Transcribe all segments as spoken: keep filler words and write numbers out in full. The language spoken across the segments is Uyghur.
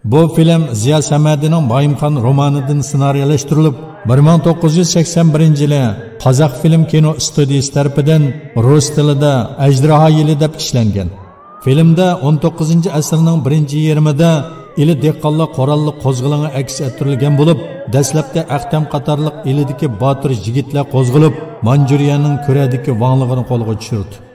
بۇ فىلىم زىيا سەمەدىنىڭ بايىمخان رومانىدىن سېنارىيلاشتۇرۇلۇپ، بىر مىڭ توققۇز يۈز سەكسەن بىرىنچى يىلى قازاق فىلىم كىنو ئىستۇدىيىسى تەرىپىدىن رۇس تىلىدا ئەجدىھا يىلى دەپ ئىشلەنگەن. فىلىمدە ئون توققۇزىنچى ئەسىرنىڭ بىرىنچى يېرىمىدا ئىلى دېھقانلار قوراللىق قوزغىلىڭى ئەكس ئەتتۈرۈلگەن بولۇپ، دەسلەپتە ئەختەم قاتارلىق ئىلىدىكى باتۇر يىگىتلەر قوزغىلىپ، مانجۇرىيەنىڭ كۈرەدىكى ۋاڭلىقىنى قولغا چۈشۈردى.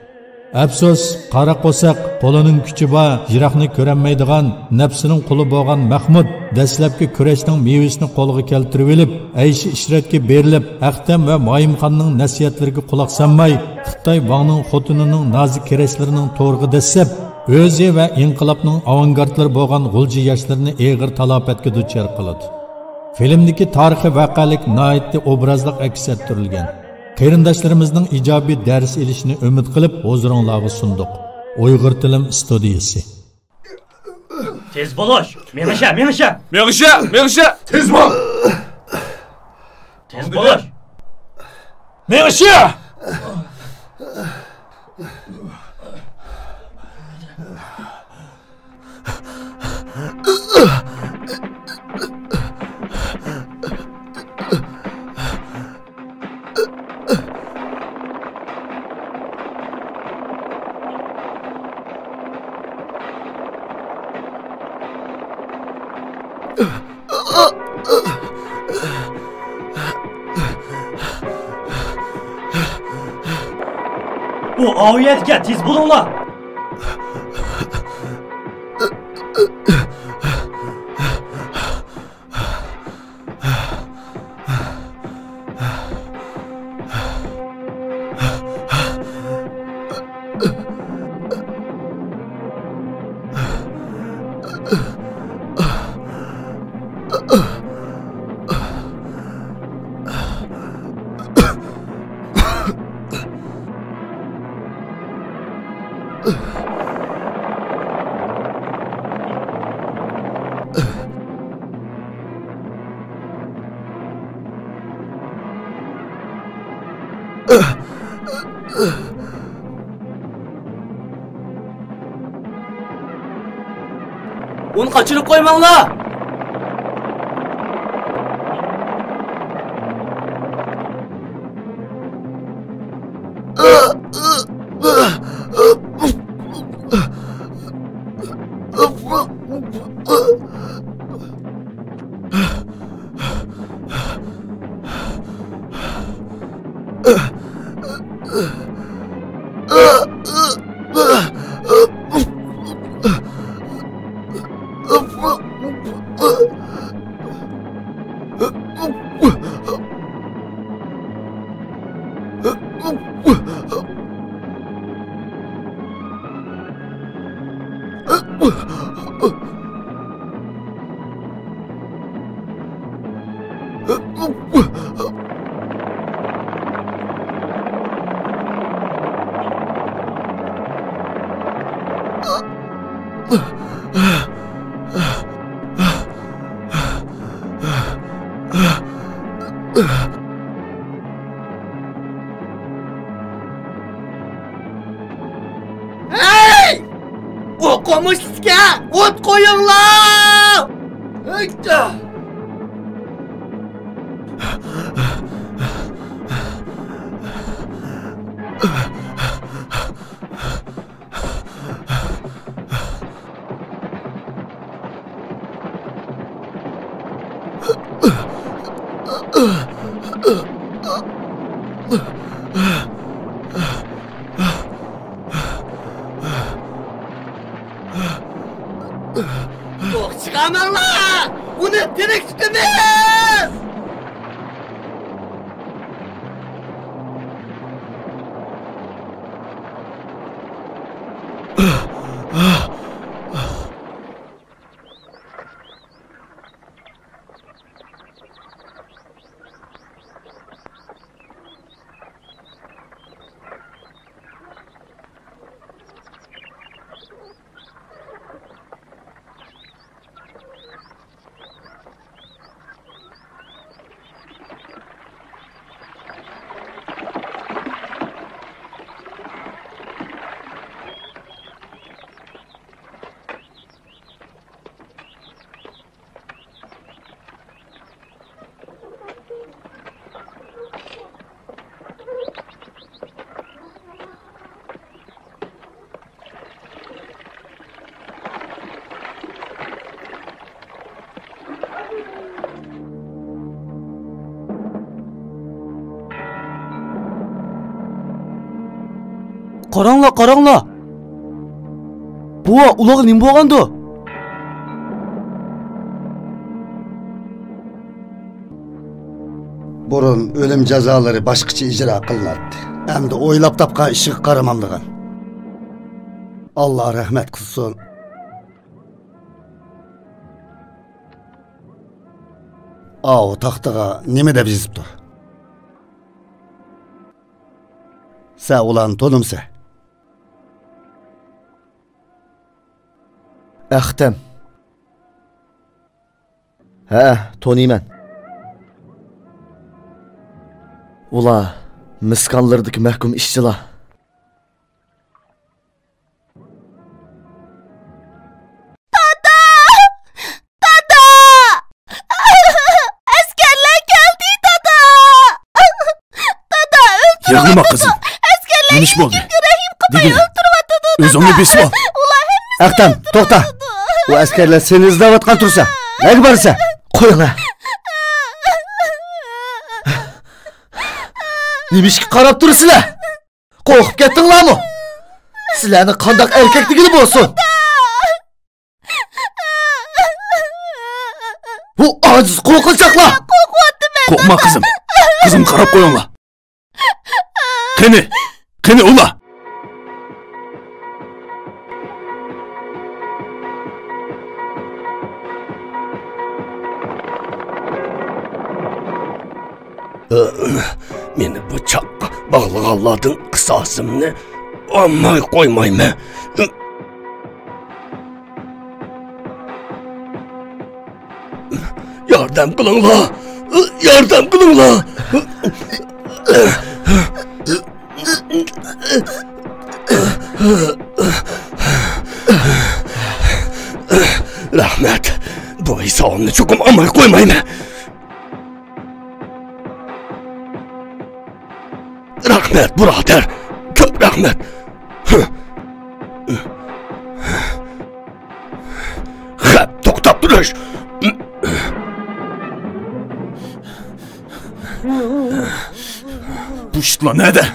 ئەپسۇس، قارا قورساق، قولىنىڭ كۈچى بار، يىراقنى كۆرەلمەيدىغان، نەپسىنىڭ قۇلى بولغان مەخمۇت دەسلەپكى كۈرەشنىڭ مېۋىسىنى قولغا كەلتۈرۈۋېلىپ، ئەيشى ئىشرەتكە بېرىلىپ، ئەختەم ۋە مايىمخاننىڭ نەسىھەتلىرىگە قۇلاق سالماي، خىتاي ۋاڭنىڭ خوتۇنىنىڭ نازۇك كۈرەشلىرىنىڭ تورىغا دەسسەپ، ئۆزى ۋە ئىنقىلابنىڭ ئاۋانگارتلىرى بولغان غۇلجا ياشلىرىنى ئېغىر تالاپەتكە دۇچار قىلىدۇ. فىلىمدىكى تارىخىي ۋەقەلىك ناھايىتى ئوبرازلىق ئەكس ئەتتۈرۈلگەن. قېرىنداشلىرىمىزنىڭ ئىجابىي دەرس ئېلىشىنى ئۈمىد قىلىپ ھۇزۇرۇڭلارغا سۇندۇق. ئۇيغۇر تىلىم ئىستۇدىيىسى. تېز بولۇش! مېڭىشە، مېڭىشە! مېڭىشە، مېڭىشە! تېز بول! تېز بولۇش! مېڭىشە! ئۇ ئاۋۇ يەردىكەن، تېز بولۇڭلار! ئۇنى قاچۇرۇپ قويماڭلار! ھەي! ئوقۇمۇشسىزكەن، ئوت قويۇڭلار! ھەيتە! ئوق چىقارماڭلار! ئۇنى تىرىك تۇتىمىز! قاراڭلار، قاراڭلار! بوۋا، ئۇلارغا نېمە بولغاندۇ؟ بۇرۇن ئۆلۈم جازالىرى باشقىچە ئىجرا قىلىناتتى. ئەمدى ئويلاپ تاپقان ئىشىغا قارىمامدىغان. ئاللا رەھمەت قىلسۇن. ئاۋۇ تاختىغا نېمە دەپ يېزىپتۇ؟ سەن ئۇلارنى تونۇمسەن؟ ئەختەم. ھە، تونۇيمەن. ئۇلار مىسكانلىرىدىكى مەھكۇم ئىشچىلار. دادا! دادا! ئەسكەرلەر كەلدى، دادا! دادا، ئۆلتۈرۈۋاتىدۇ. يىغلىما، قىزىم. ئەسكەرلەر نېمە ئىش بولدى؟ يۈرىكىمگە رەھىم قىلماي ئۆلتۈرۈۋاتىدۇ، دادا. ئۆزۈڭنى بېسىۋال. ئۇلار ھەممىسىنى ئەختەم، توختا. ئۇ ئەسكەرلەر سېنى ئىزدەۋاتقان تۇرسا، نەگە بارىسەن؟ قويۇڭلار. نېمە ئىشقا قاراپ تۇرىسىلەر؟ قورقۇپ كەتتىڭلارمۇ؟ سىلەرنى قانداق ئەركەك دېگىلى بولسۇن؟ بۇ ئاجىز قورقۇنچاقلار! قورقۇۋاتىمەن. قورقما، قىزىم. قىزىم، قاراپ قويۇڭلار. قېنى، قېنى ئۇلار؟ مېنى بۇ چاققا باغلىغانلاردىن قىساسىمنى ئالماي قويمايمەن. ياردەم قىلىڭلار! ياردەم قىلىڭلار! رەھمەت. بۇ ھېسابىمنى چوقۇم ئالماي قويمايمەن. رەھمەت، بۇرادەر. كۆپ رەھمەت. خەپ، توختاپ تۇرۇش. بۇ ئىتلار نەدە؟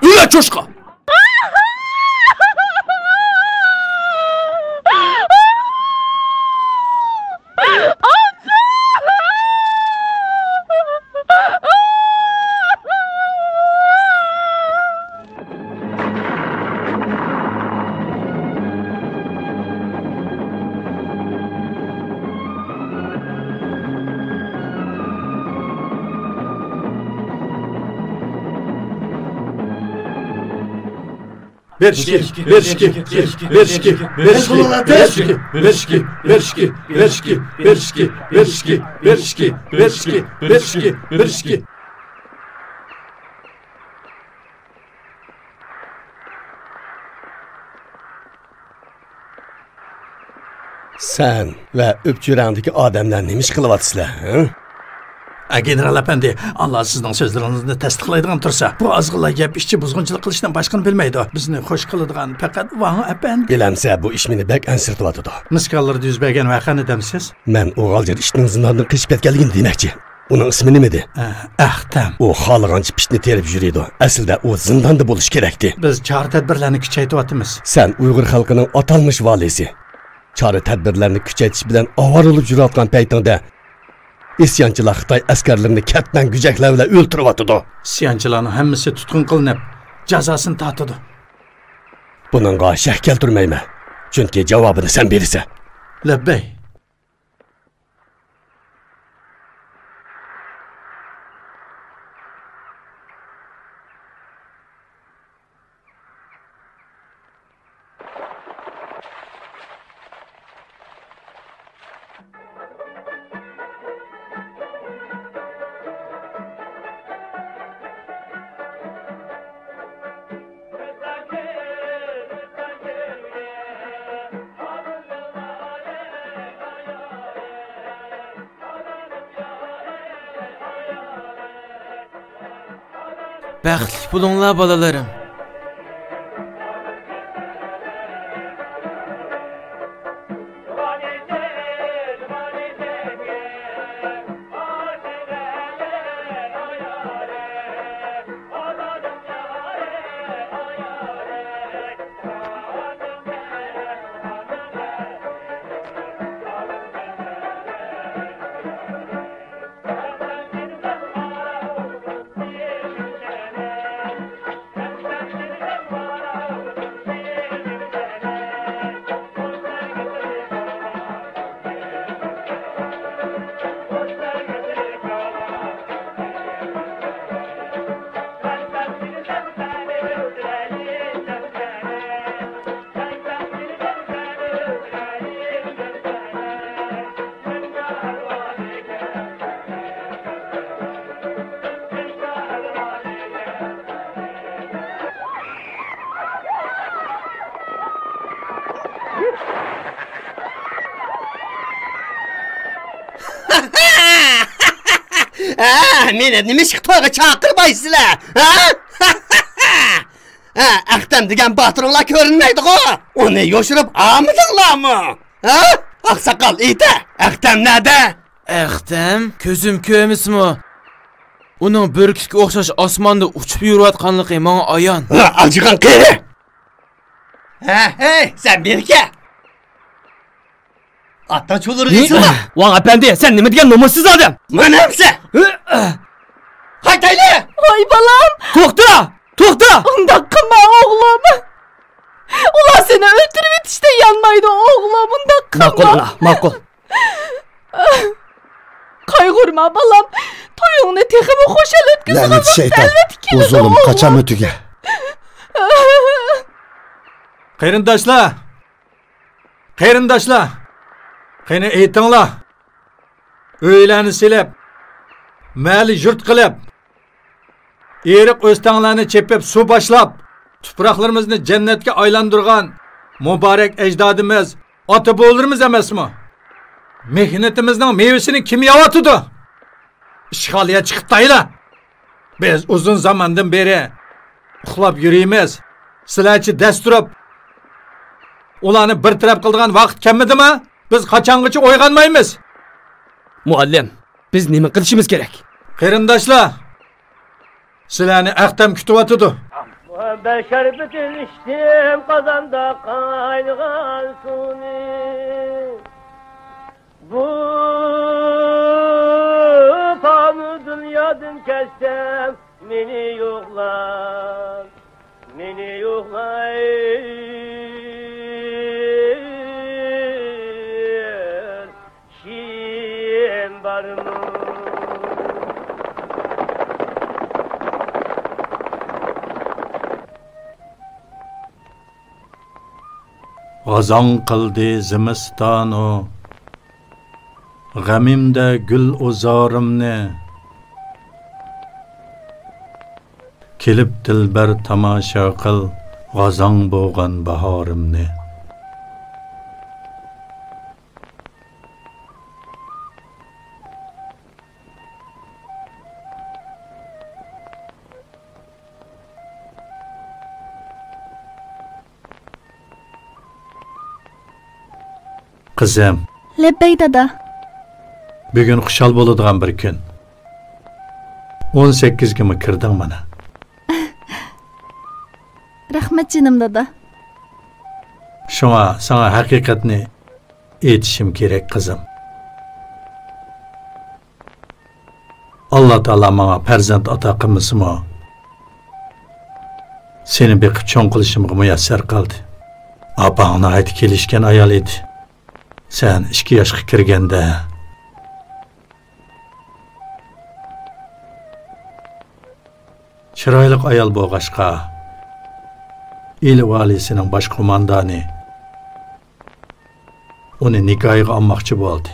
ئۆلە چوشقا! بېرىشكى، بېرىشكى، بېرىشكى، بېرىشكى، بېرىشكى، بېرىشكى، بېرىشكى، بېرىشكى، بېرىشكى، بېرىشكى، بېرىشكى، بېرىشكى، بېرىشكى، بېرىشكى، بېرىشكى. سەن ۋە ئۆپچۆرەڭدىكى ئادەملەر نېمە ئىش قىلىۋاتىسىلەر، ھە؟ ئە، گېنېرال ئەپەندى، ئاللا سىزنىڭ سۆزلىرىڭىزنى تەستىقلايدىغان تۇرسا، بۇ ئازغىنلا يەپ ئىچى بۇزغۇنچىلىق قىلىشتىن باشقىنى بىلمەيدۇ. بىزنى خوش قىلىدىغان پەقەت ۋاڭ ئەپەندى. بىلەمسە، بۇ ئىش مېنى بەك ئەنسىرىتىۋاتىدۇ. مىسكاللىردا يۈز بەرگەن ۋەقەنى دەمسىز؟ مەن ئۇ غالجىر ئىتنىڭ زىنداندىن قېچىپ كەتكەنلىكىنى دېمەكچى. ئۇنىڭ ئىسمى نېمىدى؟ ئە، ئەختەم. ئۇ خالىغانچە پىتنە تېرىپ يۈرىدۇ. ئەسلىدە ئۇ زىنداندا بولۇشى كېرەكتى. بىز چارە-تەدبىرلەرنى كۈچەيتىۋاتىمىز. سەن ئۇيغۇر خەلقىنىڭ ئاتالمىش ۋالىيسى. چارە-تەدبىرلەرنى كۈچەيتىش بىلەن ئاۋارە بولۇپ يۈرۈۋاتقان پەيتىڭدە، ئىسيانچىلار خىتاي ئەسكەرلىرىنى كەتمەن گۈجەكلەر بىلەن ئۆلتۈرۈۋاتىدۇ. ئىسيانچىلارنىڭ ھەممىسى تۇتقۇن قىلىنىپ، جازاسىنى تارتىدۇ. بۇنىڭغا شەك كەلتۈرمەيمەن، چۈنكى جاۋابىنى سەن بېرىسەن. لەببەي. بەختلىك بولۇڭلار، بالىلىرىم. ھە، مېنى نېمىشقا تويغا چاقىرمايسىلەر؟ ھە؟ ھە، ئەختەم دېگەن باتۇرۇڭلار كۆرۈنمەيدىغۇ؟ ئۇنى يوشۇرۇپ ئالمىدىڭلارمۇ؟ ھە؟ ئاقساقال، ئېيتە، ئەختەم نەدە؟ ئەختەم؟ كۆزۈم كۆرمىسىمۇ، ئۇنىڭ بۈركۈتكە ئوخشاش ئاسماندا ئۇچۇپ يۈرۈۋاتقانلىقى ماڭا ئايان. ھە، ئالجىغان قېرى! ھە، ھەي، سەن بېرىكە! ئاتتا چۇلۇرغا ئېسىلما! ۋاڭ ئەپەندى، سەن نېمە دېگەن نومۇسسىز ئادەم! مانا ئەمسە! قايتايلى! ۋاي بالام! توختا! توختا! ئۇنداق قىلما ئوغلۇم! ئۇلار سېنى ئۆلتۈرۈۋېتىشتە يانمايدۇ ئوغلۇم، ئۇنداق قىلما! ماقۇل ئانا، ماقۇل! قايغۇرما بالام، تويۇڭنى تېخىمۇ خۇشال ئۆتكۈزىدىغان ۋاقىت ئەلۋەتتە كېلىدۇ ئوغلۇم! بۇ زۇلۇم قاچانمۇ تۈگەر؟ قېرىنداشلار! قېرىنداشلار! قېنى ئېيتىڭلار! ئۆيلەرنى سېلىپ، مەھەللە يۇرت قىلىپ، ئېرىق ئۆستەڭلەرنى چېپىپ سۇ باشلاپ، تۇپراقلىرىمىزنى جەننەتكە ئايلاندۇرغان مۇبارەك ئەجدادىمىز، ئاتا-بوۋىلىرىمىز ئەمەسمۇ؟ مېھنىتىمىزنىڭ مېۋىسىنى كىم يەۋاتىدۇ؟ ئىشغالىيەت چىقىپتايلا! بىز ئۇزۇن زاماندىن بېرى ئۇخلاپ يۈرىمىز. سىلەرچە دەس تۇرۇپ، ئۇلارنى بىر تەرەپ قىلىدىغان ۋاقىت كەلمىدىما؟ بىز قاچانغىچە ئويغانمايمىز؟ مۇئەللىم، بىز نېمە قىلىشىمىز كېرەك؟ قېرىنداشلار، سىلەرنى ئەختەم كۈتۈۋاتىدۇ. مۇھەببەت شەربىتىنى ئىچتىم، قازاندا قاينىغان سۇنى. بۇ پانۇ دۇنيادىن كەتسەم، مېنى يوقلاپ، مېنى يوقلاپ كىم بارمۇ؟ غازاڭ قىلدى زىمىستانۇ، غېمىمدە گۈل ئۇزارىمنى. كېلىپ دىلبەر تاماشا قىل، غازاڭ بولغان باھارىمنى. قىزىم. لەببەي، دادا. بۈگۈن خۇشال بولىدىغان بىر كۈن. ئون سەككىزگىمۇ كىردىڭ مانا. رەھمەت، جېنىم دادا. شۇڭا ساڭا ھەقىقەتنى ئېيتىشىم كېرەك، قىزىم. ئاللا تائالا ماڭا پەرزەنت ئاتا قىلمىسىمۇ، سېنى بېقىپ چوڭ قىلىشىمغا مۇيەسسەر قىلدى. ئاپاڭ ناھايىتى كېلىشكەن ئايال ئىدى. سەن ئىككى ياشقا كىرگەندە، چىرايلىق ئايال بولغاچقا، ئىلى ۋالىسىنىڭ باش قوماندانى ئۇنى نىكاھىغا ئالماقچى بولدى.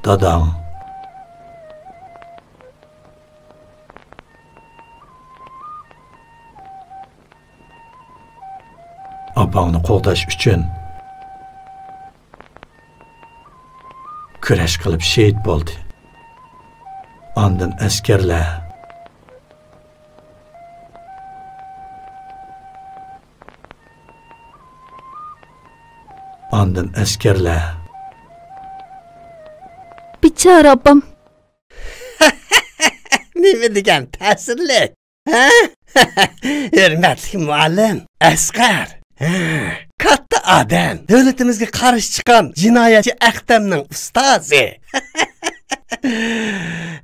داداڭ. ئاپاڭنى قوغداش ئۈچۈن كۈرەش قىلىپ شېھىت بولدى. ئاندىن ئەسكەرلەر، ئاندىن ئەسكەرلەر. بىچارە ئاپام. نېمە دېگەن تەسىرلىك، ھە؟ ھۆرمەتلىك مۇئەللىم ئەسقەر. ھە، كاتتا ئادەم، دۆلىتىمىزگە قارشى چىققان جىنايەتچى ئەختەمنىڭ ئۇستازى.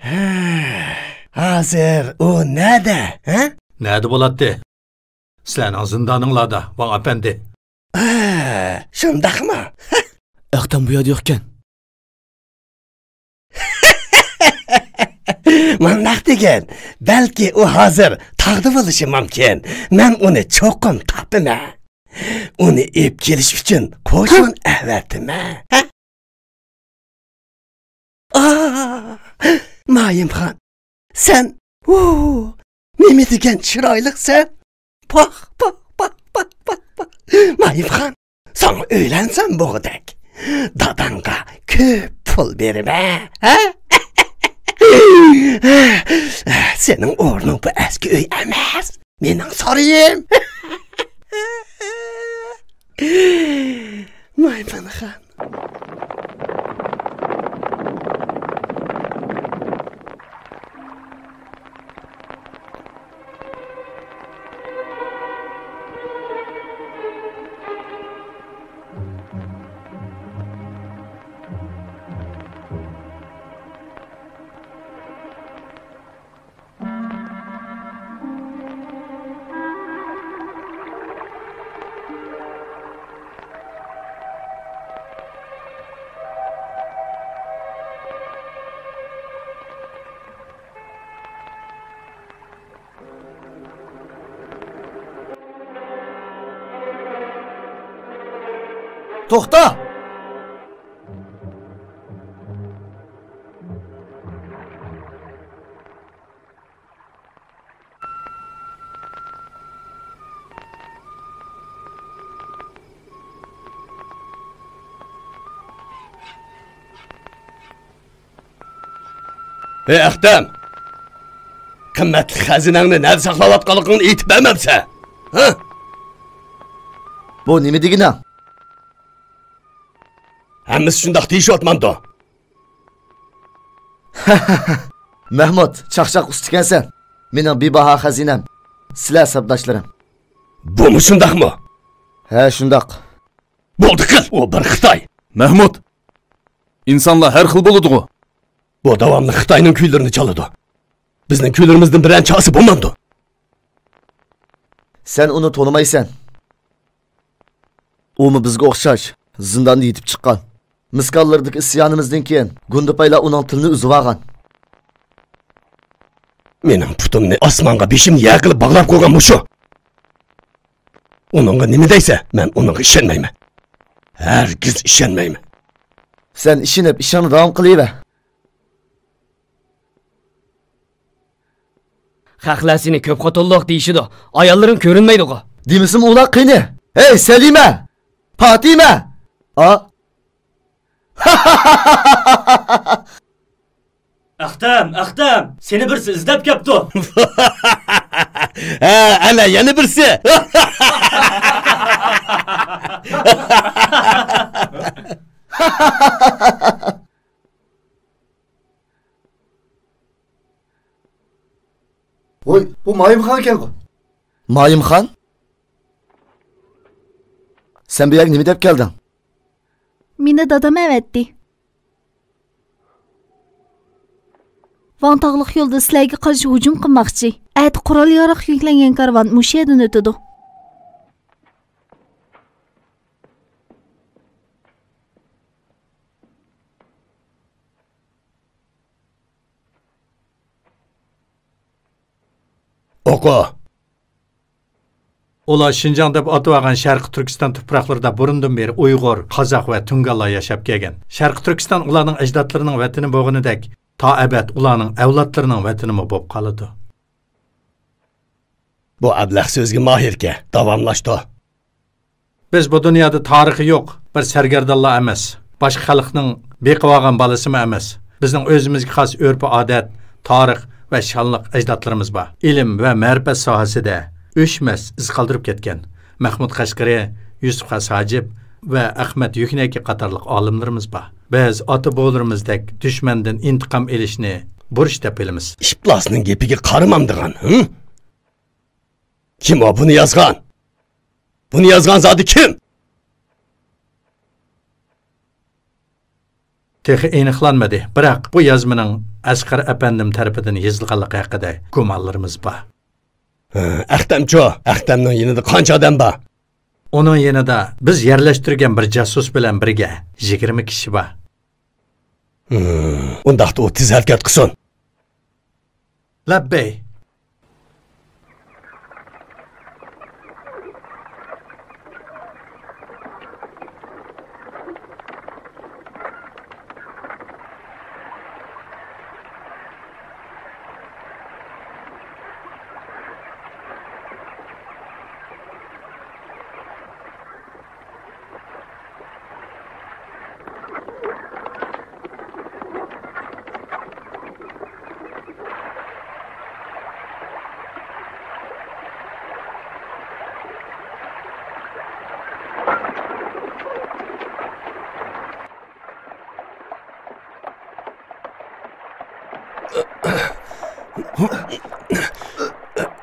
ھە، ھازىر ئۇ نەدە، ھە؟ نەدە بولاتتى؟ سىلەرنىڭ زىندانىڭلاردا، ۋاڭ ئەپەندى. ھە، شۇنداقمۇ؟ ئەختەم بۇ يەردە يوقكەن. مۇنداق دېگىن، بەلكى ئۇ ھازىر تاغدا بولۇشى مۇمكىن. مەن ئۇنى چوقۇم تاپىمەن. ئۇنى ئېلىپ كېلىش ئۈچۈن قوشۇن ئەۋەتىمەن. ھە؟ ئا، مايىمخان، سەن، ۋۇ، نېمە دېگەن چىرايلىقسەن. پاھ، پاھ، پاھ، پاھ، پاھ، پاھ. مايىمخان، ساڭا ئۆيلەنسەم بوغۇدەك. داداڭغا كۆپ پۇل بېرىمەن، ھە؟ سېنىڭ ئورنۇڭ بۇ ئەسكى ئۆي ئەمەس. مېنىڭ سارىيىم. مايمۇنخان. توختا! ھەي ئەختەم! قىممەتلىك خەزىنەڭنى نەدە ساقلاۋاتقانلىقىڭنى ئېيتىپ بەرمەمسەن؟ ھە؟ بۇ نېمە دېگىنىڭ؟ ھەممىسى شۇنداق دېيىشىۋاتمامدۇ؟ مەھمۇت، چاقچاق ئۇستىكەنسەن. مېنىڭ بىباھا خەزىنەم، سىلەر ساپداشلىرىم. بۇمۇ شۇنداقمۇ؟ ھە، شۇنداق. بولدى قىل، ئۇ بىر خىتاي. مەھمۇت، ئىنسانلار ھەر خىل بولىدىغۇ. بۇ داۋاملىق خىتاينىڭ كۈيلىرىنى چالىدۇ. بىزنىڭ كۈيلىرىمىزدىن بىرەر چالسا بولمامدۇ؟ سەن ئۇنى تونۇمايسەن. ئۇمۇ بىزگە ئوخشاش زىنداندا يېتىپ چىققان. مىسكاللىرىدىكى ئىسيانىمىزدىن كېيىن گۇندىپايلار ئۇنىڭ تىلىنى ئۈزۈۋالغان. مېنىڭ پۇتۇمنى ئاسمانغا، بېشىمنى يەر قىلىپ باغلاپ قويغان مۇشۇ. ئۇنىڭغا نېمە دەيسە، مەن ئۇنىڭغا ئىشەنمەيمەن. ھەرگىز ئىشەنمەيمەن. سەن ئىشىنىپ ئىشىڭنى داۋام قىلىۋەر. خەقلەر سېنى كۆپ خوتۇنلۇق دېيىشىدۇ. ئاياللىرىڭ كۆرۈنمەيدىغۇ. دېمىسىمۇ ئۇلار قېنى؟ ھەي، سەلىمە! پاتىمە! ئا؟ ئەختەم، ئەختەم! سېنى بىرسى ئىزدەپ كەپتۇ. ھە، ئەنە، يەنە بىرسى! ۋوي، بۇ مايىمخان ئىكەنغۇ. مايىمخان؟ سەن بۇ يەرگە نېمە دەپ كەلدىڭ؟ مېنى دادام ئەۋەتتى. ۋاڭ تاغلىق يولدا سىلەرگە قارشى ھۇجۇم قىلماقچى. ئەتە قورال-ياراغ يۈكلەنگەن كارۋان مۇشۇ يەردىن ئۆتىدۇ. ئوقۇ! ئۇلار شىنجاڭ دەپ ئاتىۋالغان شەرقىي تۈركىستان تۇپراقلىرىدا بۇرۇندىن بېرى ئۇيغۇر، قازاق ۋە تۇڭگانلار ياشاپ كەلگەن. شەرقىي تۈركىستان ئۇلارنىڭ ئەجدادلىرىنىڭ ۋەتىنى بولغىنىدەك، تا ئەبەد ئۇلارنىڭ ئەۋلادلىرىنىڭ ۋەتىنىمۇ بولۇپ قالىدۇ. بۇ ئەبلەخ سۆزگە ماھىركەن، داۋاملاشتۇر. بىز بۇ دۇنيادا تارىخى يوق بىر سەرگەردانلار ئەمەس، باشقا خەلقنىڭ بېقىۋالغان بالىسىمۇ ئەمەس. بىزنىڭ ئۆزىمىزگە خاس ئۆرپ-ئادەت، تارىخ ۋە شانلىق ئەجدادلىرىمىز بار. ئىلىم ۋە مەرىپەت ساھەسىدە ئۆچمەس ئىز قالدۇرۇپ كەتكەن مەخمۇت قەشقىرى، يۈسۈپ خاس ھاجىپ، ۋە ئەخمەت يۈكنەكى قاتارلىق ئالىملىرىمىز بار. بىز ئاتا-بوۋىلىرىمىزدەك دۈشمەندىن ئىنتىقام ئېلىشنى بۇرچ دەپ بىلىمىز. ئىپلاسنىڭ گېپىگە قارىمامدىغان، ھە؟ كىم ئۇ بۇنى يازغان؟ بۇنى يازغان زادى كىم؟ تېخى ئېنىقلانمىدى، بىراق بۇ يازمىنىڭ ئەسقەر ئەپەندىم تەرىپىدىن يېزىلغانلىقى ھەققىدە گۇمانلىرىمىز بار. ھە، ئەختەمچۇ؟ ئەختەمنىڭ يېنىدا قانچە ئادەم بار؟ ئۇنىڭ يېنىدا بىز يەرلەشتۈرگەن بىر جاسۇس بىلەن بىرگە يىگىرمە كىشى بار. ھىم، ئۇنداقتا ئۇ تېز ھەرىكەت قىلسۇن. لەببەي.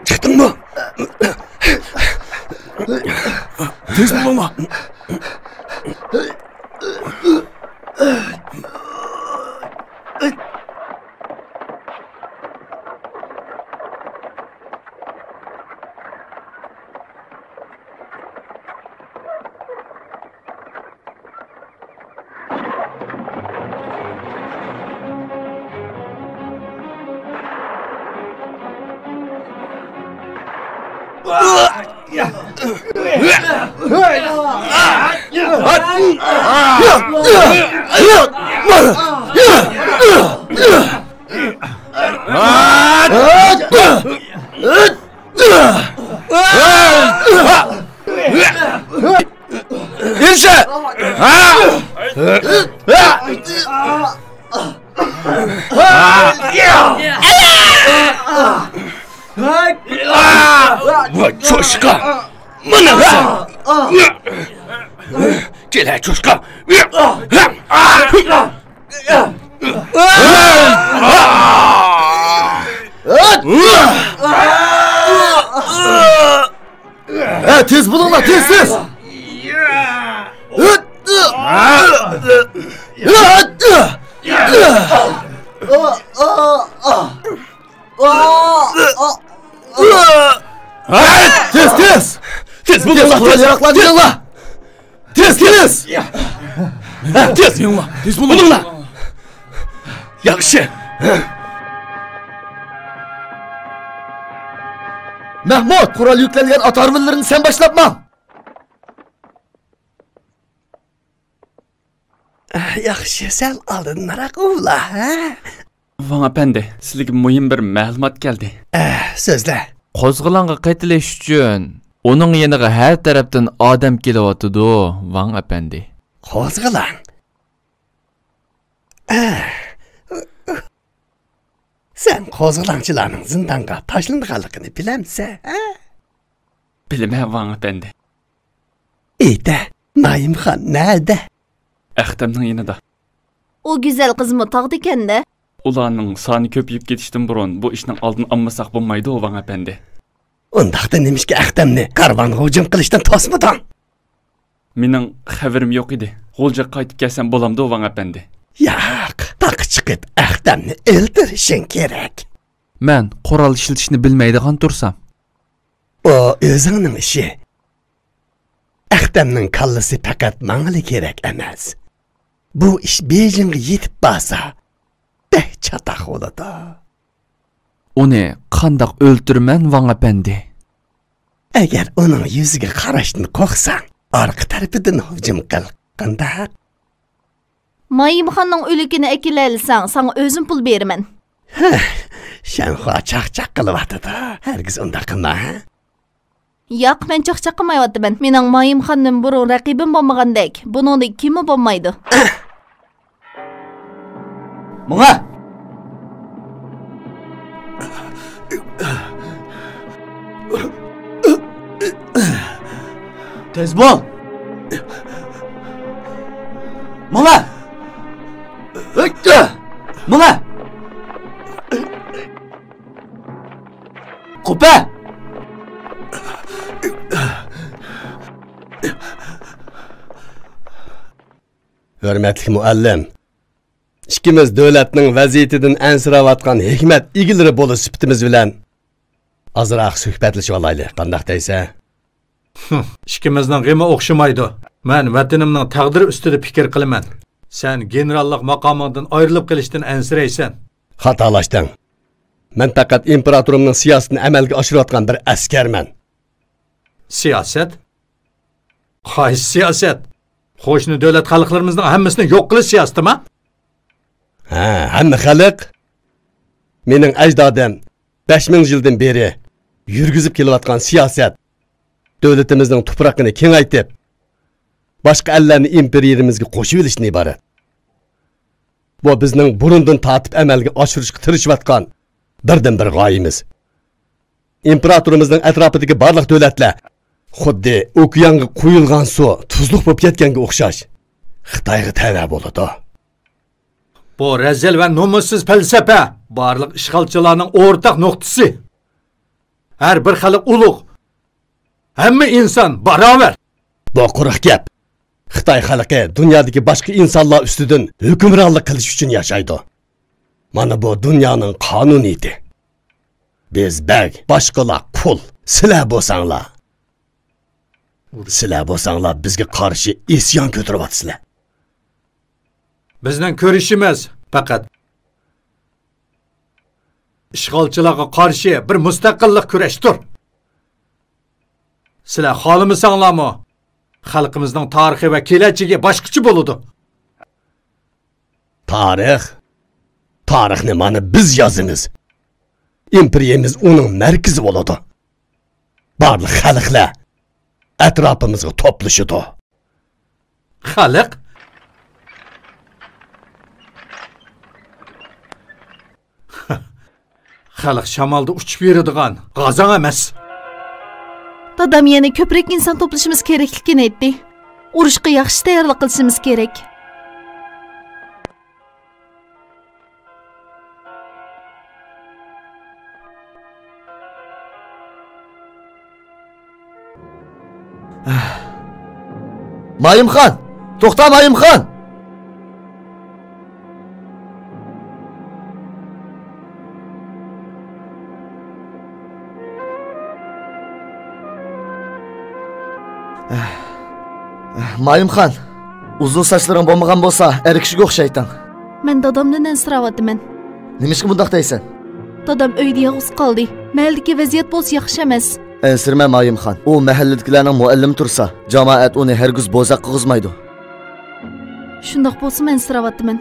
چىقتىڭمۇ؟ تېز بولۇڭلار! ئېرىشە! ۋاي چوشقا! مانا سەن! كېلە چوشقا! ھە، تېز بولۇڭلار، تېز، تېز! ھە، تېز، تېز! تېز بولۇڭلار، تېز! ياراقلارنى يىغلا! تېز، تېز! تېز! تېز بولۇڭلار! ياخشى! مەھمۇد، قورال يۈكلەنگەن ئات ھارۋىلىرىنى سەن باشلاپ ماڭ! ياخشى، سەل ئالدىنراق ئۇۋلا، ھە؟ ۋاڭ ئەپەندى، سىلىگە مۇھىم بىر مەلۇمات كەلدى. ئە، سۆزلە. قوزغىلاڭغا قېتىلىش ئۈچۈن ئۇنىڭ يېنىغا ھەر تەرەپتىن ئادەم كېلىۋاتىدۇ، ۋاڭ ئەپەندى. قوزغىلاڭ؟ ئە، سەن قوزغىلاڭچىلارنىڭ زىندانغا تاشلىنىدىغانلىقىنى بىلەمسەن، ھە؟ بىلىمەن، ۋاڭ ئەپەندى. ئېيتە، نايىمخان نەدە؟ ئەختەمنىڭ يېنىدا. ئۇ گۈزەل قىزمۇ تاغدىكەن-دە. ئۇلارنىڭ سانى كۆپىيىپ كېتىشتىن بۇرۇن بۇ ئىشنىڭ ئالدىنى ئالمىساق بولمايدۇ، ۋاڭ ئەپەندى. ئۇنداقتا نېمىشقا ئەختەمنى كارۋانغا ھۇجۇم قىلىشتىن توسمىدىڭ؟ مېنىڭ خەۋىرىم يوق ئىدى. غۇلجىغا قايتىپ كەلسەم بولامدۇ، ۋاڭ ئەپەندى؟ ياق، تاغقا چىقىپ ئەختەمنى ئۆلتۈرۈشۈڭ كېرەك. مەن قورال ئىشلىتىشنى بىلمەيدىغان تۇرسام؟ ئۇ ئۆزۈڭنىڭ ئىشى. ئەختەمنىڭ كاللىسى پەقەت ماڭىلا كېرەك ئەمەس. بۇ ئىش بېيجىڭغا يېتىپ بارسا، بەك چاتاق بولىدۇ. ئۇنى قانداق ئۆلتۈرىمەن، ۋاڭ ئەپەندى؟ ئەگەر ئۇنىڭ يۈزىگە قاراشتىن قورقساڭ، ئارقا تەرىپىدىن ھۇجۇم قىل. قانداق؟ مايىمخاننىڭ ئۆلۈكىنى ئەكېلەلىسەڭ، ساڭا ئۆزۈم پۇل بېرىمەن. ھە، شەنخۇا چاقچاق قىلىۋاتىدۇ. ھەرگىز ئۇنداق قىلما، ھە؟ ياق، مەن چاقچاق قىلمايۋاتىمەن. مېنىڭ مايىمخاندىن بۇرۇن رەقىبىم بولمىغاندەك، بۇنىڭدىن كېيىنمۇ بولمايدۇ. ماڭا! تېز بول! ماڭا! ماڭا! قوپە! ھۆرمەتلىك مۇئەللىم، ئىككىمىز دۆلەتنىڭ ۋەزىيىتىدىن ئەنسىرەۋاتقان ھېكمەت ئىگىلىرى بولۇش سۈپىتىمىز بىلەن ئازراق سۆھبەتلىشىۋالايلى، قانداق دەيسەن؟ ھىم، ئىككىمىزنىڭ غېمى ئوخشىمايدۇ. مەن ۋەتىنىمنىڭ تەقدىرى ئۈستىدە پىكىر قىلىمەن. سەن گېنېراللىق ماقامىڭدىن ئايرىلىپ قېلىشتىن ئەنسىرەيسەن. خاتالاشتىڭ. مەن پەقەت ئىمپېراتورۇمنىڭ سىياسىتىنى ئەمەلگە ئاشۇرۇۋاتقان بىر ئەسكەرمەن. سىياسەت؟ قايسى سىياسەت؟ قوشنا دۆلەت خەلقلىرىمىزنىڭ ھەممىسىنى يوق قىلىش سىياسىتىما؟ ھە، ھەممە خەلق. مېنىڭ ئەجدادىم بەش مىڭ يىلدىن بېرى يۈرگۈزۈپ كېلىۋاتقان سىياسەت دۆلىتىمىزنىڭ تۇپرىقىنى كېڭەيتىپ، باشقا ئەللەرنى ئىمپېرىيىمىزگە قوشۇۋېلىشتىن ئىبارەت. بۇ بىزنىڭ بۇرۇندىن تارتىپ ئەمەلگە ئاشۇرۇشقا تىرىشىۋاتقان بىردىنبىر غايىمىز. ئىمپېراتورىمىزنىڭ ئەتراپىدىكى بارلىق دۆلەتلەر خۇددى ئوكيانغا قۇيۇلغان سۇ تۇزلۇق بولۇپ كەتكەنگە ئوخشاش خىتايغا تەۋە بولىدۇ. بۇ رەزىل ۋە نومۇسسىز پەلسەپە بارلىق ئىشغالچىلارنىڭ ئورتاق نۇقتىسى. ھەر بىر خەلق ئۇلۇغ، ھەممە ئىنسان باراۋەر. بۇ قۇرۇق گەپ. خىتاي خەلقى دۇنيادىكى باشقا ئىنسانلار ئۈستىدىن ھۆكۈمرانلىق قىلىش ئۈچۈن ياشايدۇ. مانا بۇ دۇنيانىڭ قانۇنىيىتى. بىز بەگ، باشقىلار قۇل. سىلەر بولساڭلار، سىلەر بولساڭلار بىزگە قارشى ئىسيان كۆتۈرۈۋاتىسىلەر. بىزنىڭ كۈرىشىمىز پەقەت ئىشغالچىلارغا قارشى بىر مۇستەقىللىق كۈرەشتۇر. سىلەر خالىمىساڭلارمۇ، خەلقىمىزنىڭ تارىخى ۋە كېلەچىكى باشقىچە بولىدۇ. تارىخ؟ تارىخنى مانا بىز يازىمىز. ئىمپېرىيەمىز ئۇنىڭ مەركىزى بولىدۇ. بارلىق خەلقلەر ئەتراپىمىزغا توپلىشىدۇ. خەلق؟ خەلق شامالدا ئۇچۇپ يۈرىدىغان غازاڭ ئەمەس. دادام يەنە كۆپرەك ئىنسان توپلىشىمىز كېرەكلىكىنى ئېيتتى. ئۇرۇشقا ياخشى تەييارلىق قىلىشىمىز كېرەك. مايىمخان! توختا، مايىمخان! مايىمخان، ئۇزۇن ساچلىرىڭ بولمىغان بولسا، ئەر كىشىگە ئوخشايتتىڭ. مەن دادامدىن ئەنسىرەۋاتىمەن. نېمىشقا مۇنداق دەيسەن؟ دادام ئۆيدە يالغۇز قالدى. مەھەللىدىكى ۋەزىيەت بولسا ياخشى ئەمەس. ئەنسىرىمە، مايىمخان. ئۇ مەھەللىدىكىلەرنىڭ مۇئەللىمى تۇرسا، جامائەت ئۇنى ھەرگىز بوزەك قىلغۇزمايدۇ. شۇنداق بولسىمۇ ئەنسىرەۋاتىمەن.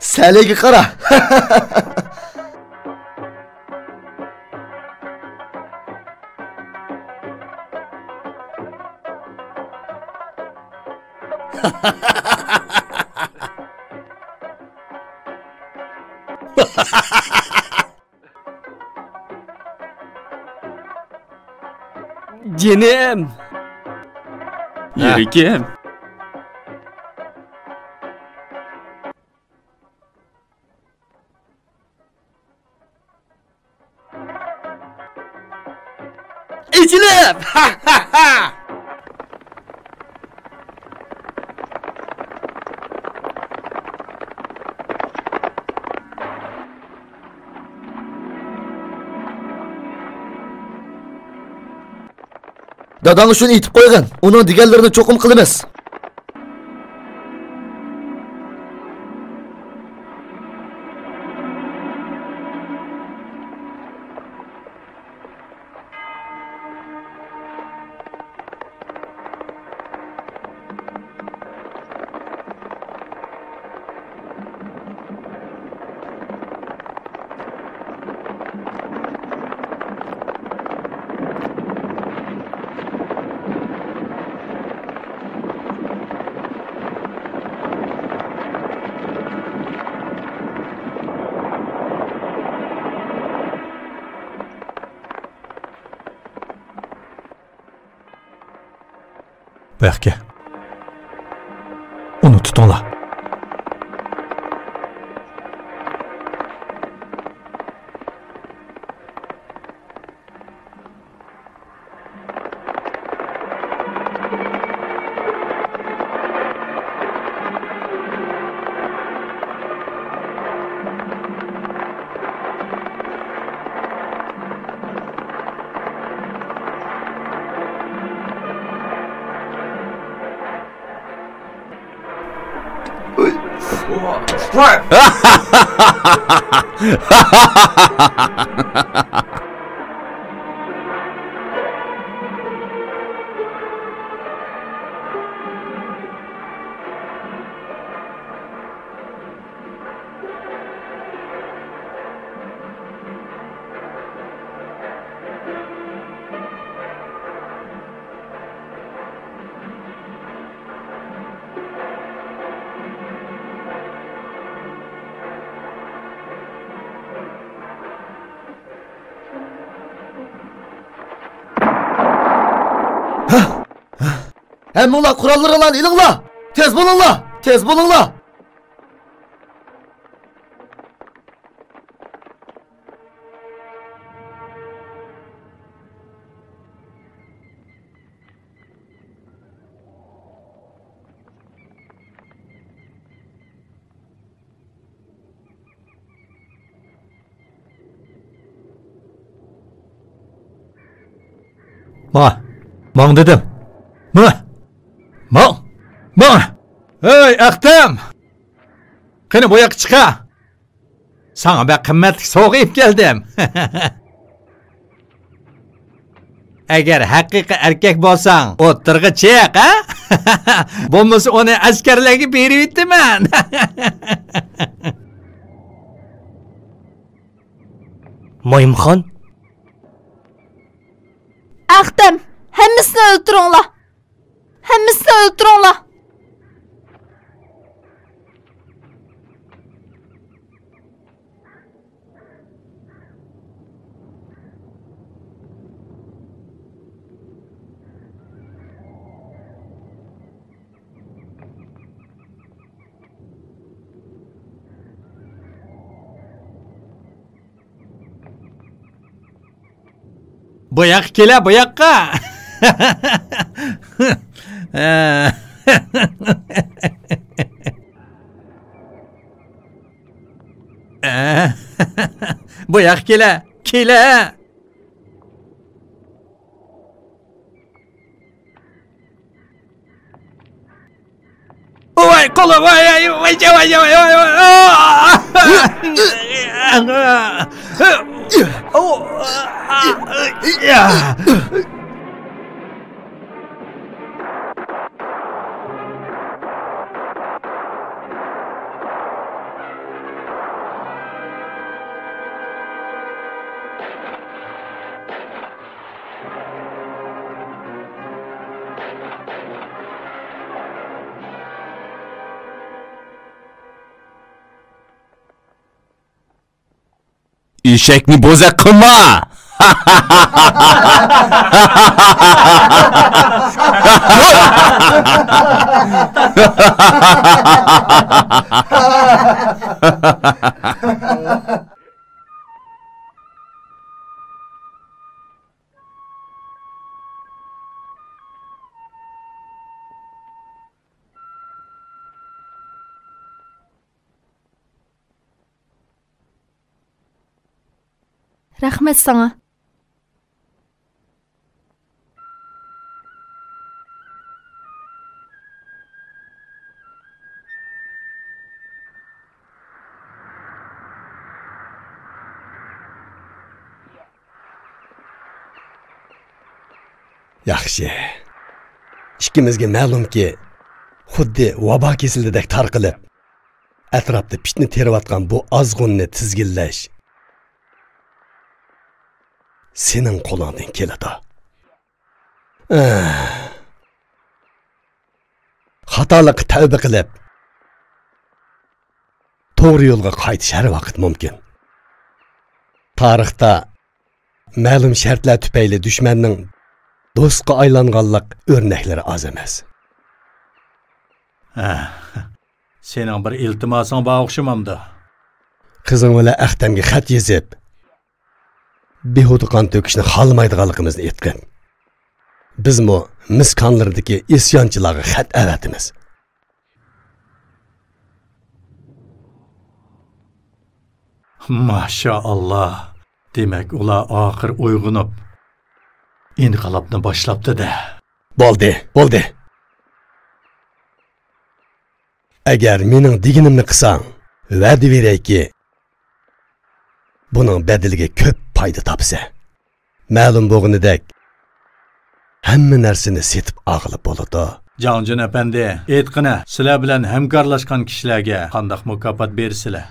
سەلەيگە قارا. جېنىم. يۈرىكىم. ئېچىلىپ! داداڭغا شۇنى ئېيتىپ قويغىن، ئۇنىڭ دېگەنلىرىنى چوقۇم قىلىمىز. بۇ ياققا. ئۇنى تۇتۇڭلار. ھەممىڭلار قوراللىرىڭلارنى ئېلىڭلار! تېز بولۇڭلار! تېز بولۇڭلار! ماڭ! ماڭ دېدىم! ماڭ! ماڭ! ماڭ! ھەي، ئەختەم! قېنى، بۇ ياققا چىقە! ساڭا بەك قىممەتلىك سوۋغا ئېلىپ كەلدىم. ئەگەر ھەقىقىي ئەركەك بولساڭ، ئوتتۇرىغا چىق، ھە؟ بولمىسا ئۇنى ئەسكەرلەرگە بېرىۋېتىمەن. مايمۇخان؟ ئەختەم، ھەممىسىنى ئۆلتۈرۈڭلار! ھەممىسىنى ئۆلتۈرۈڭلار! بۇ ياققا كېلە، بۇ ياققا. بۇ ياققا كېلە، كېلە. ۋاي قولۇم، ۋاي، ۋاي، ۋاي، ۋاي، ۋاي، ۋاي، ۋاي. ئېشەكنى بوزەك قىلما! رەھمەت ساڭا. ياخشى. ئىككىمىزگە مەلۇمكى، خۇددى ۋابا كېسىلىدەك تارقىلىپ، ئەتراپتا پىتنە تېرىۋاتقان بۇ ئازغۇننى تىزگىنلەش سېنىڭ قولۇڭدىن كېلىدۇ. ئەھ. خاتالىققا تەۋبە قىلىپ، توغرا يولغا قايتىش ھەر ۋاقىت مۇمكىن. تارىختا مەلۇم شەرتلەر تۈپەيلى دۈشمەننىڭ دوستقا ئايلانغانلىق ئۆرنەكلىرى ئاز ئەمەس. ھە، سېنىڭ بىر ئىلتىماسىڭ بار ئوخشىمامدۇ؟ قىزىڭ بىلەن ئەختەمگە خەت يېزىپ، بىھۇدە قان تۆكۈشنى خالىمايدىغانلىقىمىزنى ئېيتقىن. بىزمۇ مىس كانلىرىدىكى ئىسيانچىلارغا خەت ئەۋەتىمىز. ماشائاللا. دېمەك، ئۇلار ئاخىر ئويغىنىپ، ئىنقىلابنى باشلاپتۇ-دە. بولدى، بولدى. ئەگەر مېنىڭ دېگىنىمنى قىلساڭ، ۋەدە بېرەيكى، بۇنىڭ بەدىلىگە كۆپ پايدا تاپىسەن. مەلۇم بولغىنىدەك، ھەممە نەرسىنى سېتىپ ئالغىلى بولىدۇ. جاڭجۈن ئەپەندى، ئېيتقىنە، سىلەر بىلەن ھەمكارلاشقان كىشىلەرگە قانداق مۇكاپات بېرىسىلەر؟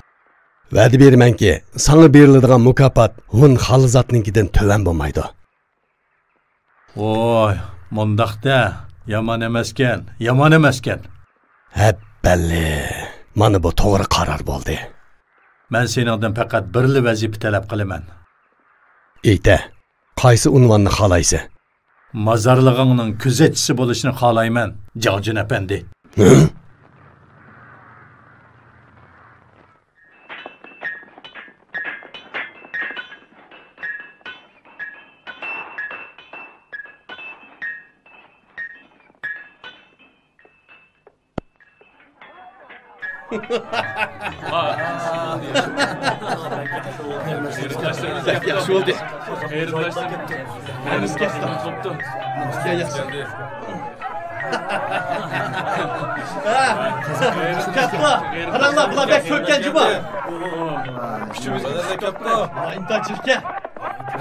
ۋەدە بېرىمەنكى، ساڭا بېرىلىدىغان مۇكاپات ھون خالىزاتنىڭكىدىن تۆۋەن بولمايدۇ. ۋوي، مۇنداق-دە، يامان ئەمەسكەن، يامان ئەمەسكەن. ھەببەللى، مانا بۇ توغرا قارار بولدى. مەن سېنىڭدىن پەقەت بىرلا ۋەزىپە تەلەپ قىلىمەن. ئېيتە، قايسى ئۇنۋاننى خالايسەن؟ مازارلىقىڭنىڭ كۆزەتچىسى بولۇشنى خالايمەن، جاڭجۈن ئەپەندى. ھە؟ ياخشى بولدى. كەپتۇ. قاراڭلار، بۇلار بەك كۆپكەن جۇمۇ. كۈچىمىز كەپتۇ. ئىمتىھان چىركە.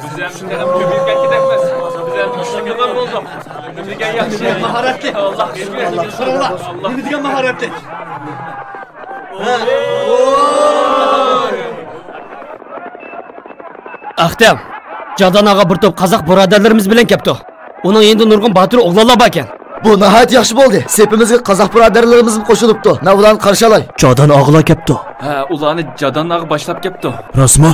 بىز ھەم تېخىمۇ كۆپىيىپ كەتكۈدەكمىز. بىز ھەم كۈچلۈك ئادەم بولدۇق. نېمە دېگەن ياخشى. ماھارەتلىك. ئاللاھقا شۈكۈر. قاراڭلار، نېمە دېگەن ماھارەتلىك. ئەختەم، جادان ئاغا بىر توپ قازاق بۇرادەرلىرىمىز بىلەن كەپتۇ. ئۇنىڭ يېنىدا نۇرغۇن باتۇر ئوغلانلار باركەن. بۇ ناھايىتى ياخشى بولدى. سېپىمىزگە قازاق بۇرادەرلىرىمىزمۇ قوشۇلۇپتۇ. مانا ئۇلارنى قارشى ئالاي. جادان ئاغىلار كەپتۇ. ھە، ئۇلارنى جادان ئاغا باشلاپ كەپتۇ. راستمۇ؟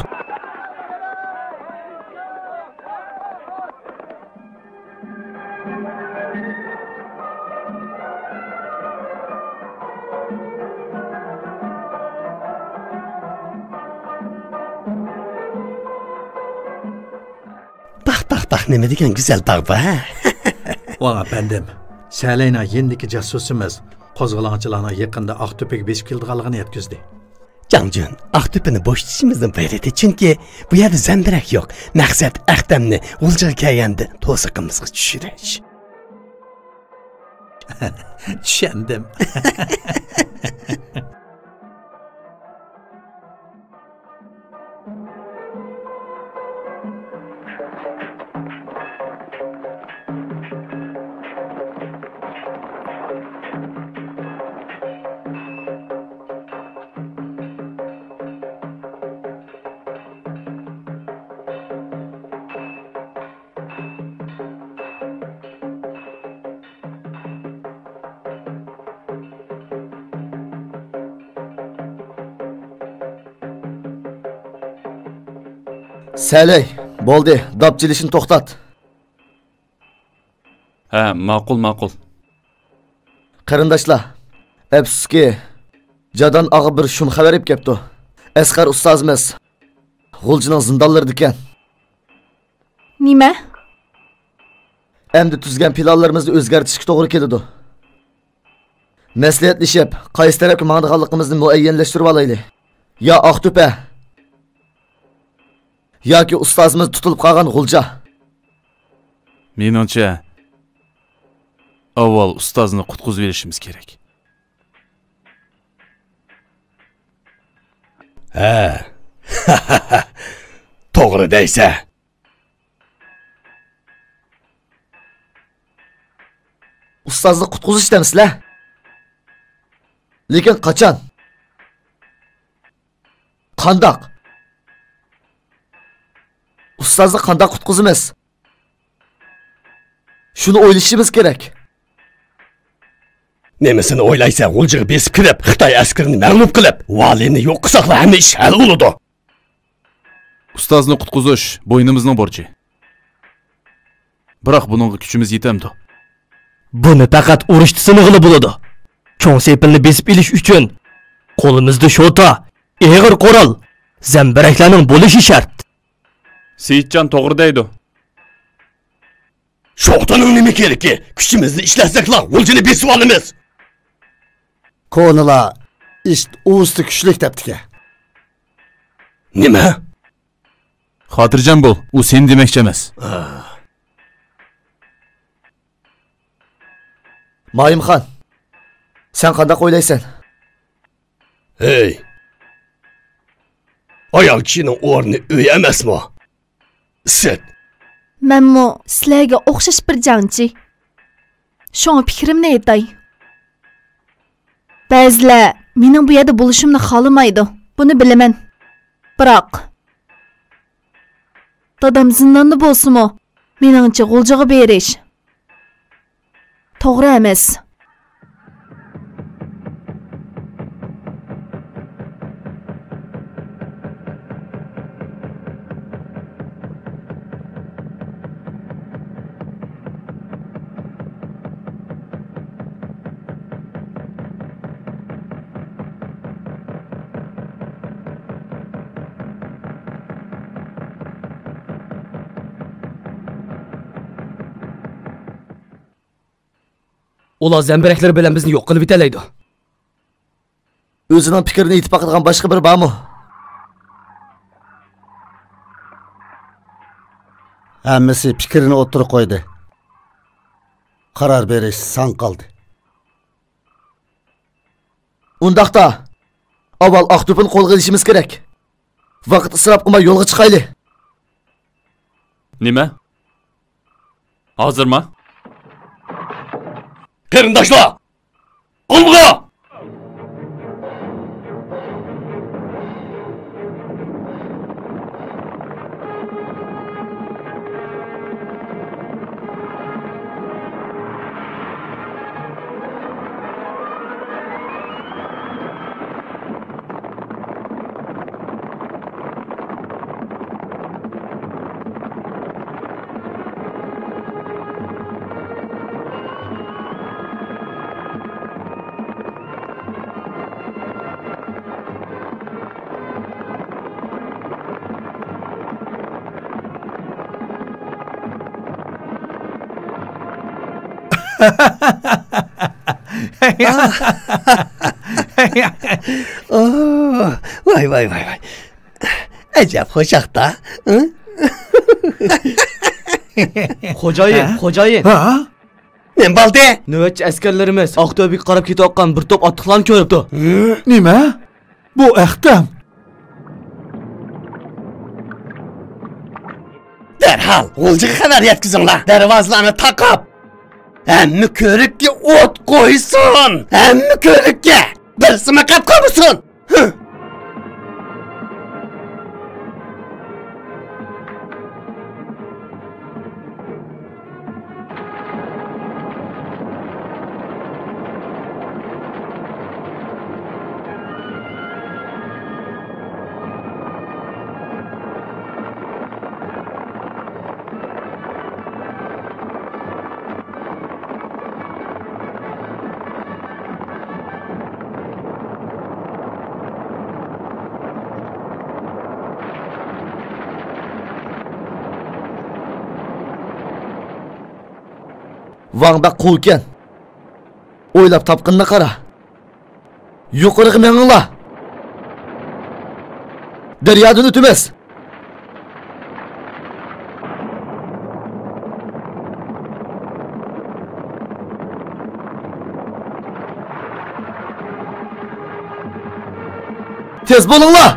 باق، باق، باق، نېمە دېگەن گۈزەل باغ بۇ، ھە؟ ۋاڭ ئەپەندىم، سەلەينىڭ يېنىدىكى جاسۇسىمىز قوزغىلاڭچىلارنىڭ يېقىندا ئاقتۆپىگە بېسىپ كېلىدىغانلىقىنى يەتكۈزدى. جاڭجۈن، ئاقتۆپىنى بوشىتىشىمىزنىڭ بىر رېتى، چۈنكى بۇ يەردە زەمبىرەك يوق. مەقسەت ئەختەمنى غۇلجىغا كەلگەندە توسۇقىمىزغا چۈشۈرۈش. چۈشەندىم. سەلەي، بولدى، داپ چېلىشنى توختات. ھە، ماقۇل، ماقۇل. قېرىنداشلار، ئەپسۇسكى، جادان ئاغا بىر شۇم خەۋەر ئېلىپ كەپتۇ. ئەسقەر ئۇستازىمىز غۇلجىنىڭ زىندانلىرىدىكەن. نېمە؟ ئەمدى تۈزگەن پىلانلىرىمىزنى ئۆزگەرتىشكە توغرا كېلىدۇ. مەسلىھەتلىشىپ، قايسى تەرەپكە ماڭىدىغانلىقىمىزنى مۇئەييەنلەشتۈرۈۋالايلى. يا ئاقتۆپە، ياكى ئۇستازىمىز تۇتۇلۇپ قالغان غۇلجا. مېنىڭچە، ئاۋۋال ئۇستازنى قۇتقۇزۇۋېلىشىمىز كېرەك. ھە. توغرا دەيسە. ئۇستازنى قۇتقۇزۇش دەمسىلە؟ لېكىن قاچان؟ قانداق؟ ئۇستازنى قانداق قۇتقۇزىمىز؟ شۇنى ئويلىشىمىز كېرەك. نېمىسىنى ئويلايسەن؟ غۇلجىغا بېسىپ كىرىپ، خىتاي ئەسكىرىنى مەغلۇپ قىلىپ، ۋالىينى يوق قىلساقلا ھەممە ئىش ھەل بولىدۇ. ئۇستازنى قۇتقۇزۇش بوينىمىزنىڭ بورچى. بىراق بۇنىڭغا كۈچىمىز يېتەمدۇ؟ بۇنى پەقەت ئۇرۇشتا سىنىغىلى بولىدۇ. چوڭ سېپىلنى بېسىپ ئېلىش ئۈچۈن قولىمىزدا شوتا، ئېغىر قورال، زەمبىرەكلەرنىڭ بولۇشى شەرت. سېيىتجان توغرا دەيدۇ. شوتانىڭ نېمە كېرىكى؟ كۈچىمىزنى ئىشلەتسەكلا، غۇلجىنى بېسىۋالىمىز. كونىلار ئىت ئۇۋىسى كۈچلۈك دەپتىكەن. نېمە؟ خاتىرجەم بول، ئۇ سېنى دېمەكچى ئەمەس. مايىمخان، سەن قانداق ئويلايسەن؟ ھەي! ئايال كىشىنىڭ ئورنى ئۆي ئەمەسمۇ؟ ئىسىت! مەنمۇ سىلەرگە ئوخشاش بىر جەڭچى. شۇڭا پىكرىمنى ئېيتاي. بەزىلەر مېنىڭ بۇ يەردە بولۇشۇمنى خالىمايدۇ. بۇنى بىلىمەن. بىراق، دادام زىنداندا بولسىمۇ، مېنىڭچە غۇلجىغا بېرىش توغرا ئەمەس. ئۇلار زەمبىرەكلىرى بىلەن بىزنى يوق قىلىۋېتەلەيدۇ. ئۆزىنىڭ پىكرىنى ئېيتىپ باقىدىغان باشقا بىرى بارمۇ؟ ھەممىسى پىكرىنى ئوتتۇرىغا قويدى. قارار بېرىش ساڭا قالدى. ئۇنداقتا، ئاۋۋال ئاقتۆپىنى قولغا ئېلىشىمىز كېرەك. ۋاقىت ئىسراپ قىلماي يولغا چىقايلى. نېمە؟ ھازىرما؟ قېرىنداشلار! ئالغا! ۋاي، ۋاي، ۋاي، ۋاي. ئەجەب خۇشاقتا. خوجايىن، ھە؟ خوجايىن. ھە؟ نېمە بولدى؟ نۆۋەتچى ئەسكەرلىرىمىز ئاقتۆبىگە قاراپ كېتىۋاتقان بىر توپ ئاتلىقلارنى كۆرۈپتۇ. نېمە؟ بۇ ئەختەم. دەرھال غۇلجىغا خەۋەر يەتكۈزۈڭلار. دەرۋازىلارنى تاقاپ، ھەممە كۆۋرۈككە ئوت قويسۇن. ھەممە كۆۋرۈككە. بىرسىمۇ قېلىپ قالمىسۇن. ۋاڭ بەك قۇۋكەن. ئويلاپ تاپقىنىنى قارا. يۇقىرىغا مېڭىڭلار. دەريادىن ئۆتىمىز. تېز بولۇڭلار!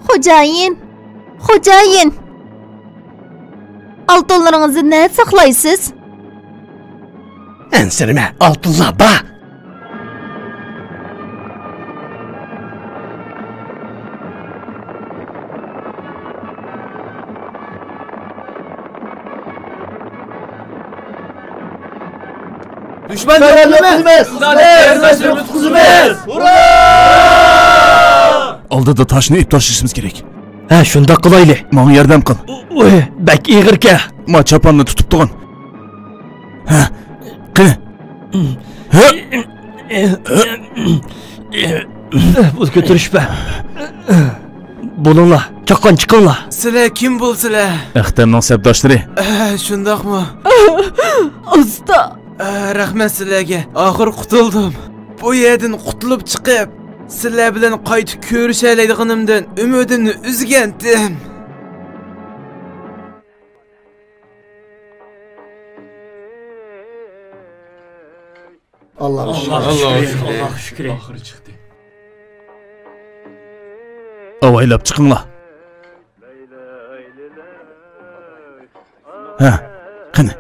خوجايىن، خوجايىن، ئالتۇنلىرىڭىزنى نەدە ساقلايسىز؟ ئەنسىرىمە، ئالتۇنلار بار. دۈشمەن يوق قىلىمىز! قېرىنداشلىرىمىز قۇتقۇزىمىز! ئالدىدا تاشنى ئېلىپ تاشلىشىمىز كېرەك. ھە، شۇنداق قىلايلى. ماڭا ياردەم قىل. ئۇي، بەك ئېغىركەن. ما چاپاننى تۇتۇپ تۇرغىن. ھە، قېنى. ھە. بۇنى كۆتۈرۈشۈپ بولۇڭلار، چاققان چىقىڭلار. سىلەر كىم بولىسىلەر؟ ئەختەمنىڭ سەپداشلىرى. ئە، شۇنداقمۇ؟ ئۇستا. ئە، رەھمەت سىلەرگە. ئاخىر قۇتۇلدۇم. بۇ يەردىن قۇتۇلۇپ چىقىپ، سىلەر بىلەن قايتا كۆرۈشەلەيدىغىنىمدىن ئۈمىدىمنى ئۈزگەنتىم. ئاللاغا شۈكرى. ئاللاغا شۈكرى. ئاللاغا شۈكرى. ئاۋايلاپ چىقىڭلار. ھە، قېنى.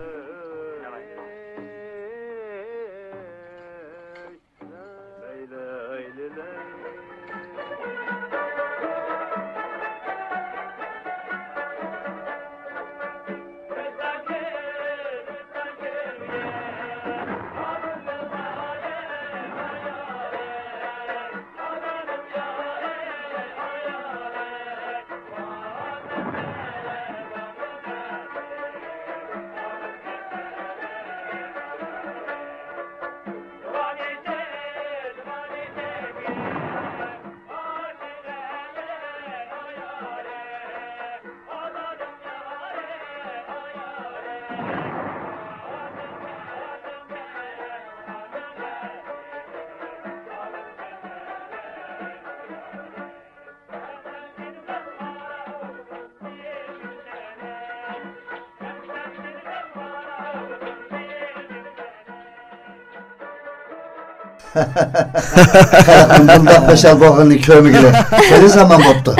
خەلقنىڭ بۇنداق بەشەل بولغىنىنى كۆرمىگىلى خېلى زامان بوپتۇ.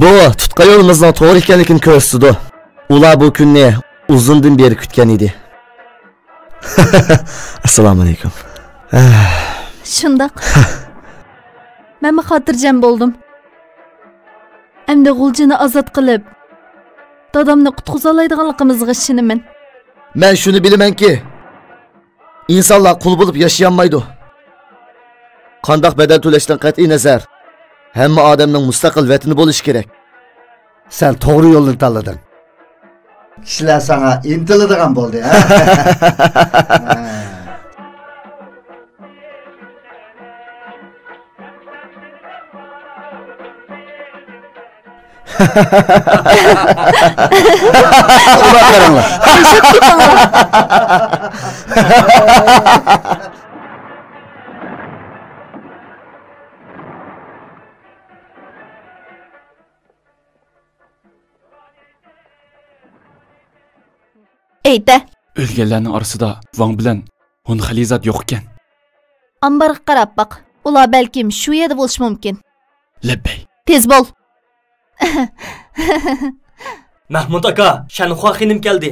بۇ تۇتقان يولىمىزنىڭ توغرا ئىكەنلىكىنى كۆرسىتىدۇ. ئۇلار بۇ كۈننى ئۇزۇندىن بېرى كۈتكەن ئىدى. ئەسسالامۇئەلەيكۇم. شۇنداق. مەنمۇ خاتىرجەم بولدۇم. ئەمدى غۇلجىنى ئازاد قىلىپ، دادامنى قۇتقۇزالايدىغانلىقىمىزغا ئىشىنىمەن. مەن شۇنى بىلىمەنكى، ئىنسانلار قۇل بولۇپ ياشىيالمايدۇ. قانداق بەدەل تۆلەشتىن قەتئىينەزەر، ھەممە ئادەمنىڭ مۇستەقىل ۋەتىنى بولۇشى كېرەك. سەن توغرا يولنى تاللىدىڭ. كىشىلەر ساڭا ئىنتىلىدىغان بولدى، ھە؟ ھە. ئېيتە. ئۆلگەنلەرنىڭ ئارىسىدا ۋاڭ بىلەن ھون خەلىزات يوق ئىكەن. ئامبارغا قاراپ باق. ئۇلار بەلكىم شۇ يەردە بولۇشى مۇمكىن. لەببەي. تېز بول. مەھمۇت ئاكا، شەنخۇا خېنىم كەلدى.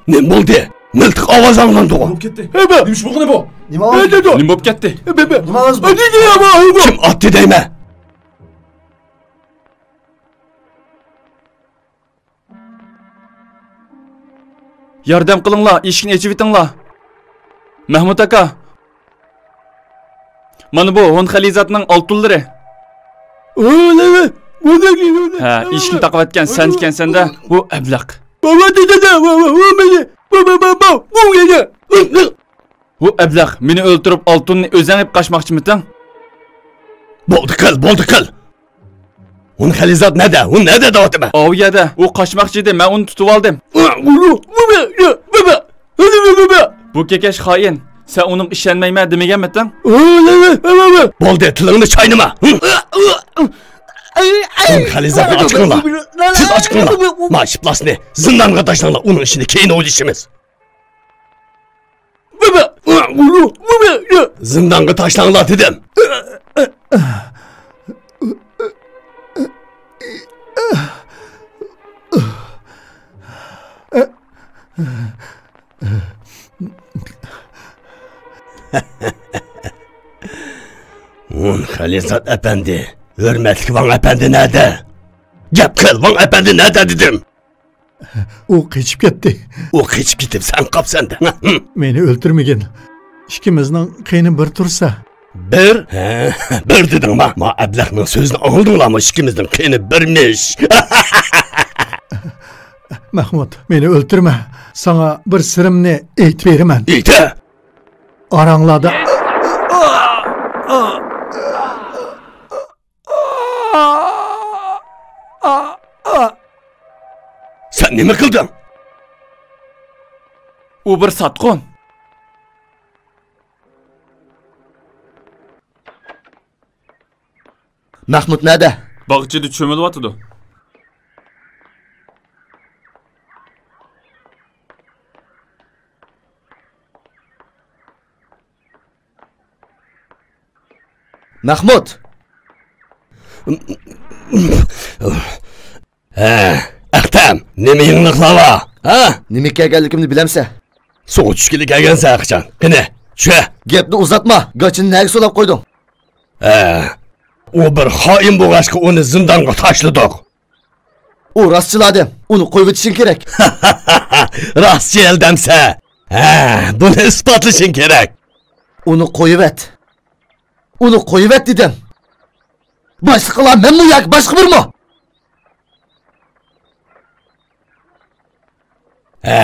نېمە بولدى؟ مىلتىق ئاۋازى ئاڭلاندىغۇ. بولۇپ كەتتى. ھەبە. نېمە ئىش بولغىنى بۇ؟ نېمە ئاۋاز؟ نېمە بولۇپ كەتتى؟ ھەبە. نېمە ئاۋاز بۇ؟ كىم ئاتتى دەيمەن؟ ياردەم قىلىڭلار، ئىشىكنى ئېچىۋېتىڭلار. مەھمۇت ئاكا. مانا بۇ ھون خەلىزاتنىڭ ئالتۇنلىرى. ھە، ئىشىكنى تاقىۋەتكەن سەن ئىكەنسەن-دە، بۇ ئەبلەخ. بۇ ئەبلەخ، مېنى ئۆلتۈرۈپ ئالتۇننى ئۆزۈڭ ئېلىپ قاچماقچىمىتىڭ؟ بولدى قىل، بولدى قىل. ھون خەلىزات نەدە؟ ھون نەدە دەۋاتىمەن؟ ئاۋۇ يەردە. ئۇ قاچماقچى ئىدى، مەن ئۇنى تۇتۇۋالدىم. بۇ كېكەچ خائىن. سەن ئۇنىڭغا ئىشەنمەيمەن دېمىگەنمىتىڭ؟ بولدى، تىلىڭنى چاينىما. ھون خەلىزاتنى ئاچىقىڭلار. تېز ئاچىقىڭلار. ما ئىپلاسنى زىندانغا تاشلاڭلار، ئۇنىڭ ئىشىنى كېيىن ئويلىشىمىز. زىندانغا تاشلاڭلار دېدىم. ھون خەلىزات ئەپەندى، ھۆرمەتلىك ۋاڭ ئەپەندى نەدە؟ گەپ قىل، ۋاڭ ئەپەندى نەدە دېدىم. ئۇ قېچىپ كەتتى. ئۇ قېچىپ كېتىپ سەن قاپسەن-دە. مېنى ئۆلتۈرمىگىن. ئىككىمىزنىڭ قېنى بىر تۇرسا. بىر؟ ھە، بىر دېدىڭما؟ ما ئەبلەخنىڭ سۆزىنى ئاڭلىدىڭلارمۇ؟ ئىككىمىزنىڭ قېنى بىرمىش. مەھمۇت، مېنى ئۆلتۈرمە. ساڭا بىر سىرىمنى ئېيتىپ بېرىمەن. ئېيتە! ئاراڭلاردا سەن نېمە قىلدىڭ؟ ئۇ بىر ساتقۇن. مەھمۇت نەدە؟ باغچىدا چۆمۈلۈۋاتىدۇ. مەھمۇت! ھە، ئەختەم، نېمە يېڭىلىقلار بار؟ ھە؟ نېمە كەلگەنلىكىمنى بىلەمسەن؟ سۇغا چۈشكىلى كەلگەنسەن قاچان؟ قېنى، چۈشە! گەپنى ئۇزارتما، گاچىنى نەگە سولاپ قويدۇڭ؟ ھە، ئۇ بىر خائىن بولغاچقا ئۇنى زىندانغا تاشلىدۇق. ئۇ راستچىل ئادەم، ئۇنى قويۇۋېتىشىڭ كېرەك. راستچىل دەمسە؟ ھە، بۇنى ئىسپاتلىشىڭ كېرەك. ئۇنى قويۇۋەت. ئۇنى قويۇۋەت دېدىم. باشلىقىڭلار مەنمۇ ياكى باشقا بىرمۇ؟ ھە،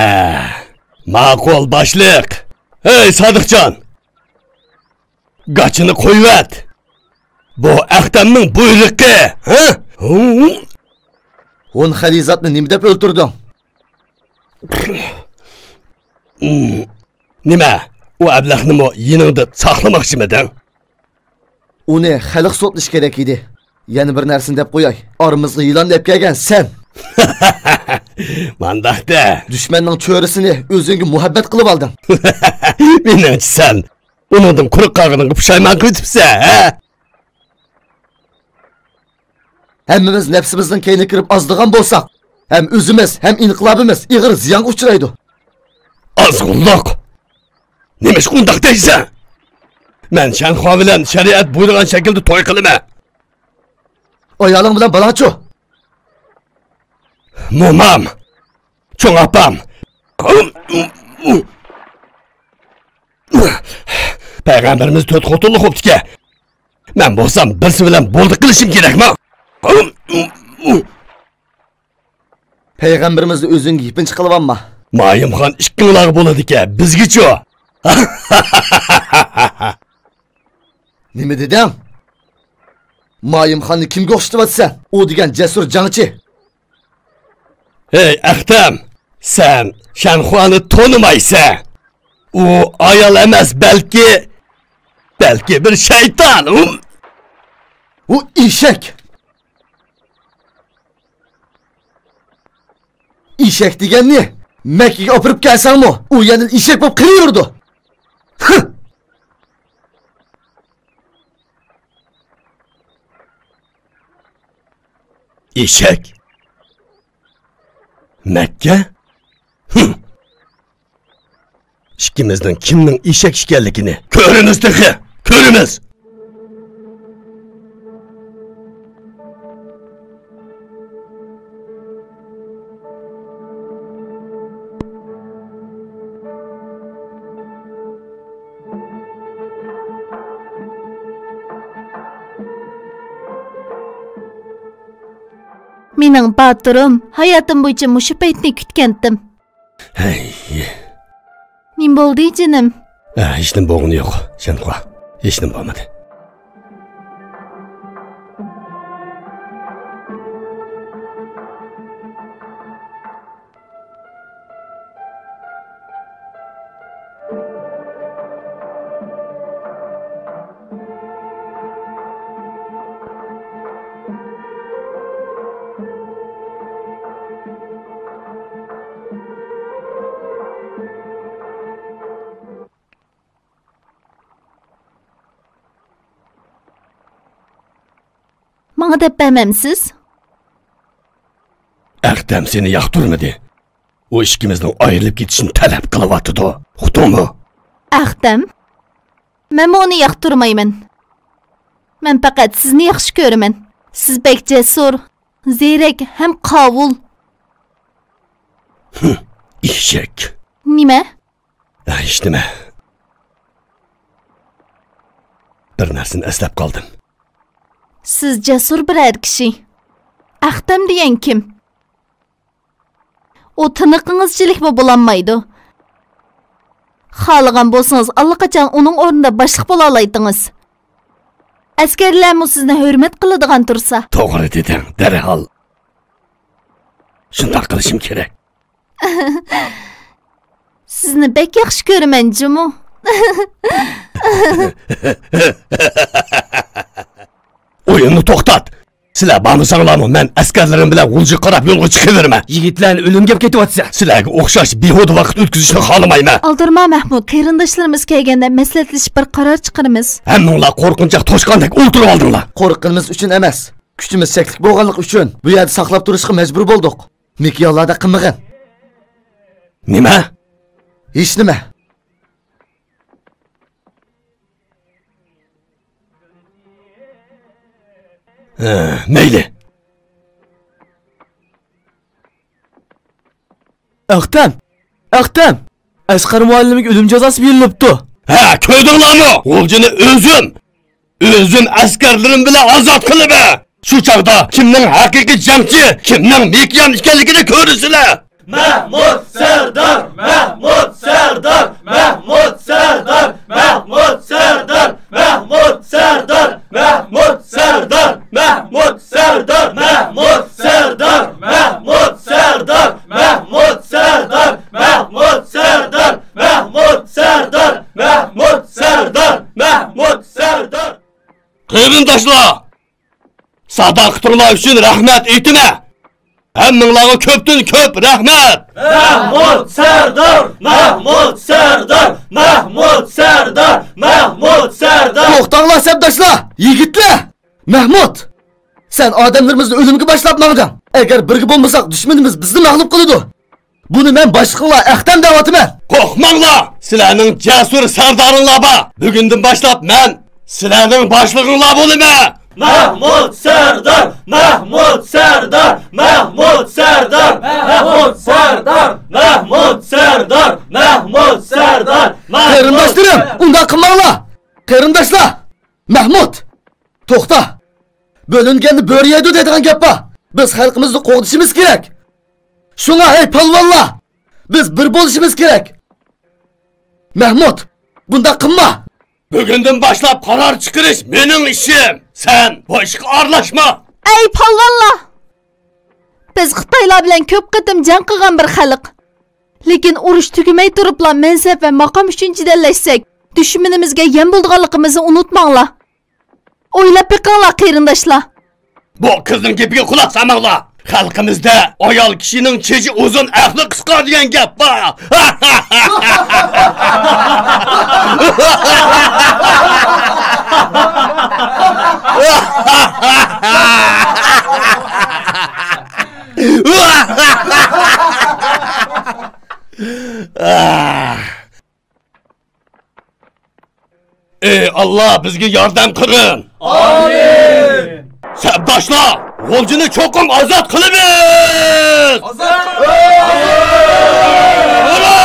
ماقۇل باشلىق. ھەي، سادىقجان! گاچىنى قويۇۋەت! بۇ ئەختەمنىڭ بۇيرۇقى، ھە؟ ھون خەلىزاتنى نېمە دەپ ئۆلتۈردۈڭ؟ نېمە، ئۇ ئەبلەخنىمۇ يېنىڭدا ساقلىماقچىمىدىڭ؟ ئۇنى خەلق سوتلىشى كېرەك ئىدى. يەنە بىر نەرسىنى دەپ قوياي. ئارىمىزغا يىلان ئەپ كەلگەن سەن. مانداق دە. دۈشمەننىڭ چۆرىسىنى ئۆزۈڭگە مۇھەببەت قىلىۋالدىڭ. مېنىڭچە سەن ئۇنىڭدىن قۇرۇق قالغىنىڭغا پۇشايمان قىلىۋېتىپسەن، ھە؟ ھەممىمىز نەپسىمىزنىڭ كەينىگە كىرىپ ئازىدىغان بولساق، ھەم ئۆزىمىز، ھەم ئىنقىلابىمىز ئېغىر زىيانغا ئۇچرايدۇ. ئازغۇنلۇق! نېمىشقا ئۇنداق دەيسەن؟ مەن شەنخۇا بىلەن شەرىئەت بۇيرۇغان شەكىلدە توي قىلىمەن. ئايالىڭ بىلەن بالاڭچۇ؟ مومام، چوڭ ئاپام. پەيغەمبىرىمىز تۆت خوتۇنلۇق بوپتىكەن. مەن بولسام بىرسى بىلەن بولدى قىلىشىم كېرەكما؟ پەيغەمبىرىمىزنى ئۆزۈڭگە يېپىنچاق قىلىۋالما. مايىمخان ئىككىڭلارغا بولىدىكەن، بىزگىچۇ؟ نېمە دېدىڭ؟ مايىمخاننى كىمگە ئوخشىتىۋاتىسەن؟ ئۇ دېگەن جەسۇر جەڭچى. ھەي، ئەختەم، سەن شەنخۇانى تونۇمايسەن. ئۇ ئايال ئەمەس، بەلكى، بەلكى بىر شەيتان. ئۇ ئېشەك. ئېشەك دېگەننى مەككىگە ئاپىرىپ كەلسەڭمۇ، ئۇ يەنە ئېشەك بولۇپ قېلىۋېرىدۇ. ھە! ئېشەك؟ مەككە؟ ھىم! بىزنىڭ كىمنىڭ ئېشەك ئىكەنلىكىنى كۆرىمىز تېخى! كۆرىمىز! مېنىڭ باتۇرۇم، ھاياتىم بويىچە مۇشۇ پەيتنى كۈتكەنتىم. ھەي. نېمە بولدى، جېنىم؟ ئە، ھېچنېمە بولغىنى يوق، شەنخۇا. ھېچنېمە بولمىدى. ماڭا دەپ بەرمەمسىز؟ ئەختەم سېنى ياقتۇرمىدى. ئۇ ئىككىمىزنىڭ ئايرىلىپ كېتىشىنى تەلەپ قىلىۋاتىدۇ. ئۇقتۇڭمۇ؟ ئەختەم؟ مەنمۇ ئۇنى ياقتۇرمايمەن. مەن پەقەت سىزنى ياخشى كۆرىمەن. سىز بەك جەسۇر، زېرەك ھەم قاۋۇل. ھىم، ئېشەك. نېمە؟ ھېچنېمە. بىر نەرسىنى ئەسلەپ قالدىم. سىز جەسۇر بىر ئەر كىشى. ئەختەم دېگەن كىم؟ ئۇ تىنىقىڭىزچىلىكمۇ بولالمايدۇ. خالىغان بولسىڭىز، ئاللىقاچان ئۇنىڭ ئورنىدا باشلىق بولالايتتىڭىز. ئەسكەرلەرمۇ سىزنى ھۆرمەت قىلىدىغان تۇرسا. توغرا دېدىڭ، دەرھال شۇنداق قىلىشىم كېرەك. سىزنى بەك ياخشى كۆرىمەن جۇمۇ. ئويۇننى توختات! سىلەر بارمىساڭلارمۇ، مەن ئەسكەرلىرىم بىلەن غۇلجىغا قاراپ يولغا چىقىۋېرىمەن. يىگىتلەرنى ئۆلۈمگە ئەپ كېتىۋاتىسەن. سىلەرگە ئوخشاش بىھۇدە ۋاقىت ئۆتكۈزۈشنى خالىمايمەن. ئالدىرىما، مەھمۇد، قېرىنداشلىرىمىز كەلگەندە مەسلىھەتلىشىپ بىر قارار چىقىرىمىز. ھەممىڭلار قورقۇنچاق توشقاندەك ئولتۇرۇۋالدىڭلار. قورققىنىمىز ئۈچۈن ئەمەس، كۈچىمىز چەكلىك بولغانلىقى ئۈچۈن بۇ يەردە ساقلاپ تۇرۇشقا مەجبۇر بولدۇق. مىكىيانلاردەك قىلمىغىن. نېمە؟ ھېچنېمە. ھە، مەيلى. ئەختەم! ئەختەم! ئەسقەر مۇئەللىمگە ئۆلۈم جازاسى بېرىلىپتۇ. ھە، كۆردۈڭلارمۇ؟ غۇلجىنى ئۆزۈم، ئۆزۈم ئەسكەرلىرىم بىلەن ئازاد قىلىمەن. شۇ چاغدا كىمنىڭ ھەقىقىي جەڭچى، كىمنىڭ مىكىيان ئىكەنلىكىنى كۆرىسىلەر. مەھمۇد سەردار، مەھمۇد سەردار، مەھمۇد سەردار، مەھمۇد سەردار، مەھمۇد سەردار، مەھمۇد سەردار، مەھمۇد سەردار، مەھمۇد سەردار، مەھمۇد سەردار، مەھمۇد سەردار، مەھمۇد سەردار، مەھمۇد سەردار، مەھمۇد سەردار، مەھمۇد سەردار. قېرىنداشلار! ساداقىتىڭلار ئۈچۈن رەھمەت ئېيتىمەن. ھەممىڭلارغا كۆپتىن كۆپ رەھمەت. مەھمۇد سەردار، مەھمۇد سەردار، مەھمۇد سەردار، مەھمۇد سەردار. توختاڭلار سەپداشلار، يىگىتلەر. مەھمۇد، سەن ئادەملىرىمىزنى ئۆلۈمگە باشلاپ ماڭدىڭ. ئەگەر بىرگە بولمىساق، دۈشمىنىمىز بىزنى مەغلۇپ قىلىدۇ. بۇنى مەن باشلىقىڭلار ئەختەم دەۋاتىمەن. قورقماڭلار، سىلەرنىڭ جەسۇر سەردارىڭلار بار. بۈگۈندىن باشلاپ مەن سىلەرنىڭ باشلىقىڭلار بولىمەن. مەھمۇد سەردار، مەھمۇد سەردار، مەھمۇد سەردار، مەھمۇد سەردار، مەھمۇد سەردار، مەھمۇد سەردار، مەھمۇد قېرىنداشلىرىم، سەردار. ئۇنداق قىلماڭلار. قېرىنداشلار، مەھمۇد، توختا! بۆلۈنگەننى بۆرە يەيدۇ دەيدىغان گەپ بار. بىز خەلقىمىزنى قوغدىشىمىز كېرەك. شۇڭا، ھەي پالۋانلار! بىز بىر بولۇشىمىز كېرەك. مەھمۇد، بۇنداق قىلما! بۈگۈندىن باشلاپ قارار چىقىرىش مېنىڭ ئىشىم. سەن بۇ ئىشقا ئارىلاشما! ئەي پالۋانلار! بىز خىتايلار بىلەن كۆپ قېتىم جەڭ قىلغان بىر خەلق. لېكىن ئۇرۇش تۈگىمەي تۇرۇپلا مەنسەپ ۋە ماقام ئۈچۈن جېدەللەشسەك، دۈشمىنىمىزگە يەم بولىدىغانلىقىمىزنى ئۇنتۇماڭلار. ئويلاپ بېقىڭلار، قېرىنداشلار. بۇ قىزنىڭ گېپىگە قۇلاق سالماڭلار. خەلقىمىزدە ئايال كىشىنىڭ چېچى ئۇزۇن، ئەقلى قىسقا دېگەن گەپ بار. ئەي ئاللا، بىزگە ياردەم قىلغىن! ئامىن! سەپداشلار، غۇلجىنى چوقۇم ئازاد قىلىمىز! ئازاد! ھۇررا! ھۇررا!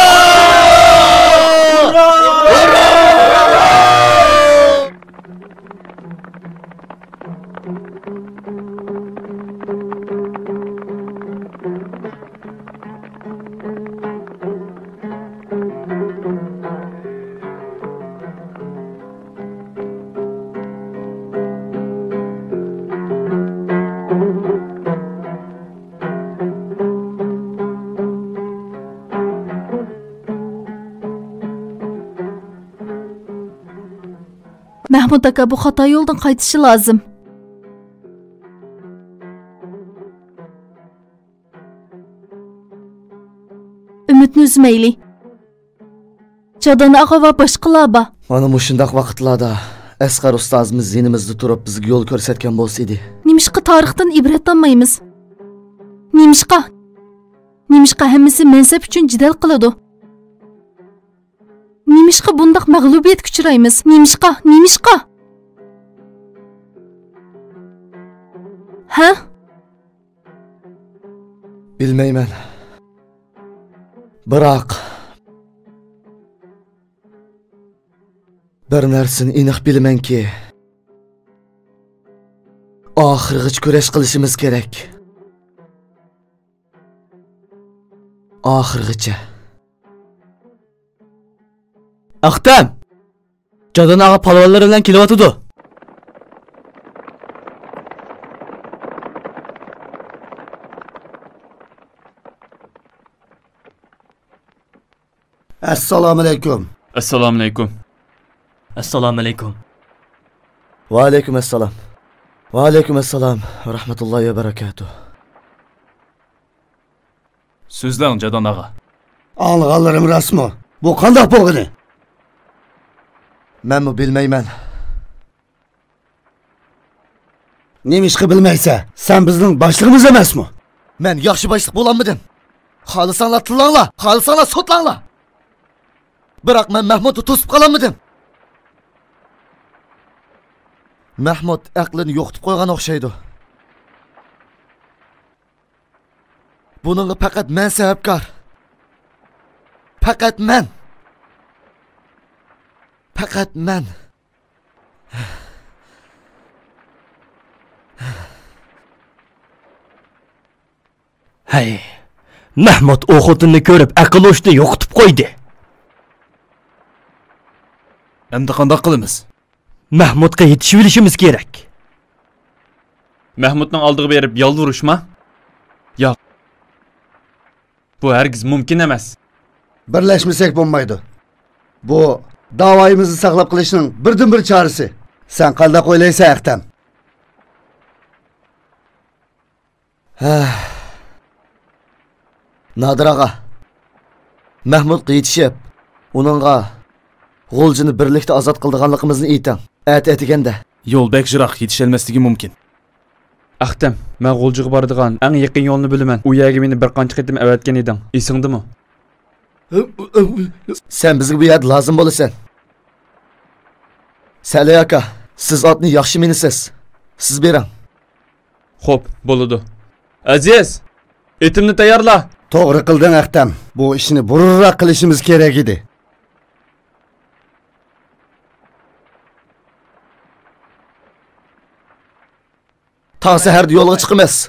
مەھمۇت ئاكا، بۇ خاتا يولدىن قايتىشى لازىم. ئۈمىدنى ئۈزمەيلى. جادان ئاغا ۋە باشقىلار بار. مانا مۇشۇنداق ۋاقىتلاردا ئەسقەر ئۇستازىمىز يېنىمىزدا تۇرۇپ، بىزگە يول كۆرسەتكەن بولسا ئىدى. نېمىشقا تارىختىن ئىبرەت ئالمايمىز؟ نېمىشقا؟ نېمىشقا ھەممىسى مەنسەپ ئۈچۈن جېدەل قىلىدۇ؟ نېمىشقا بۇنداق مەغلۇبىيەتكە ئۇچرايمىز؟ نېمىشقا؟ نېمىشقا؟ ھە؟ بىلمەيمەن. بىراق، بىر نەرسىنى ئېنىق بىلىمەنكى، ئاخىرغىچە كۈرەش قىلىشىمىز كېرەك. ئاخىرغىچە. ئەختەم! جادان ئاغا پالۋانلىرى بىلەن كېلىۋاتىدۇ. ئەسسالامۇئەلەيكۇم. ئەسسالامۇئەلەيكۇم. ئەسسالامۇئەلەيكۇم. ۋەئەلەيكۇم ئەسسالام. ۋەئەلەيكۇم ئەسسالام ۋە رەھمەتۇللاھى ۋە بەرەكاتۇھ. سۆزلەڭ، جادان ئاغا. ئاڭلىغانلىرىم راستمۇ؟ بۇ قانداق بولغىنى؟ مەنمۇ بىلمەيمەن. نېمىشقا بىلمەيسەن؟ سەن بىزنىڭ باشلىقىمىز ئەمەسمۇ؟ مەن ياخشى باشلىق بولالمىدىم. خالىساڭلار تىللاڭلار، خالىساڭلار سوتلاڭلار. بىراق مەن مەھمۇتنى توسۇپ قالالمىدىم. مەھمۇت ئەقلىنى يوقىتىپ قويغان ئوخشايدۇ. بۇنىڭغا پەقەت مەن سەۋەبكار. پەقەت مەن. پەقەت مەن. ھەي، مەھمۇت ئۇ خوتۇننى كۆرۈپ ئەقىل-ھوشىنى يوقىتىپ قويدى. ئەمدى قانداق قىلىمىز؟ مەھمۇتقا يېتىشىۋېلىشىمىز كېرەك. مەھمۇتنىڭ ئالدىغا بېرىپ يالۋۇرۇشما؟ ياق. بۇ ھەرگىز مۇمكىن ئەمەس. بىرلەشمىسەك بولمايدۇ. بۇ داۋايىمىزنى ساقلاپ قېلىشنىڭ بىردىنبىر چارىسى. سەن قانداق ئويلايسەن، ئەختەم؟ ھە. نادىر ئاغا، مەھمۇتقا يېتىشىپ، ئۇنىڭغا غۇلجىنى بىرلىكتە ئازاد قىلىدىغانلىقىمىزنى ئېيتىڭ. ئەتە ئەتىگەندە. يول بەك يىراق، يېتىشەلمەسلىكى مۇمكىن. ئەختەم، مەن غۇلجىغا بارىدىغان ئەڭ يېقىن يولنى بىلىمەن. ئۇ يەرگە مېنى بىر قانچە قېتىم ئەۋەتكەن ئىدىڭ. ئېسىڭدىمۇ؟ سەن بىزگە بۇ يەردە لازىم بولىسەن. سەلەي ئاكا، سىز ئاتنى ياخشى مىنىسىز. سىز بېرىڭ. خوپ، بولىدۇ. ئەزىز، ئېتىمنى تەييارلا. توغرا قىلدىڭ، ئەختەم. بۇ ئىشنى بۇرۇنراق قىلىشىمىز كېرەك ئىدى. تاڭ سەھەردە يولغا چىقىمىز.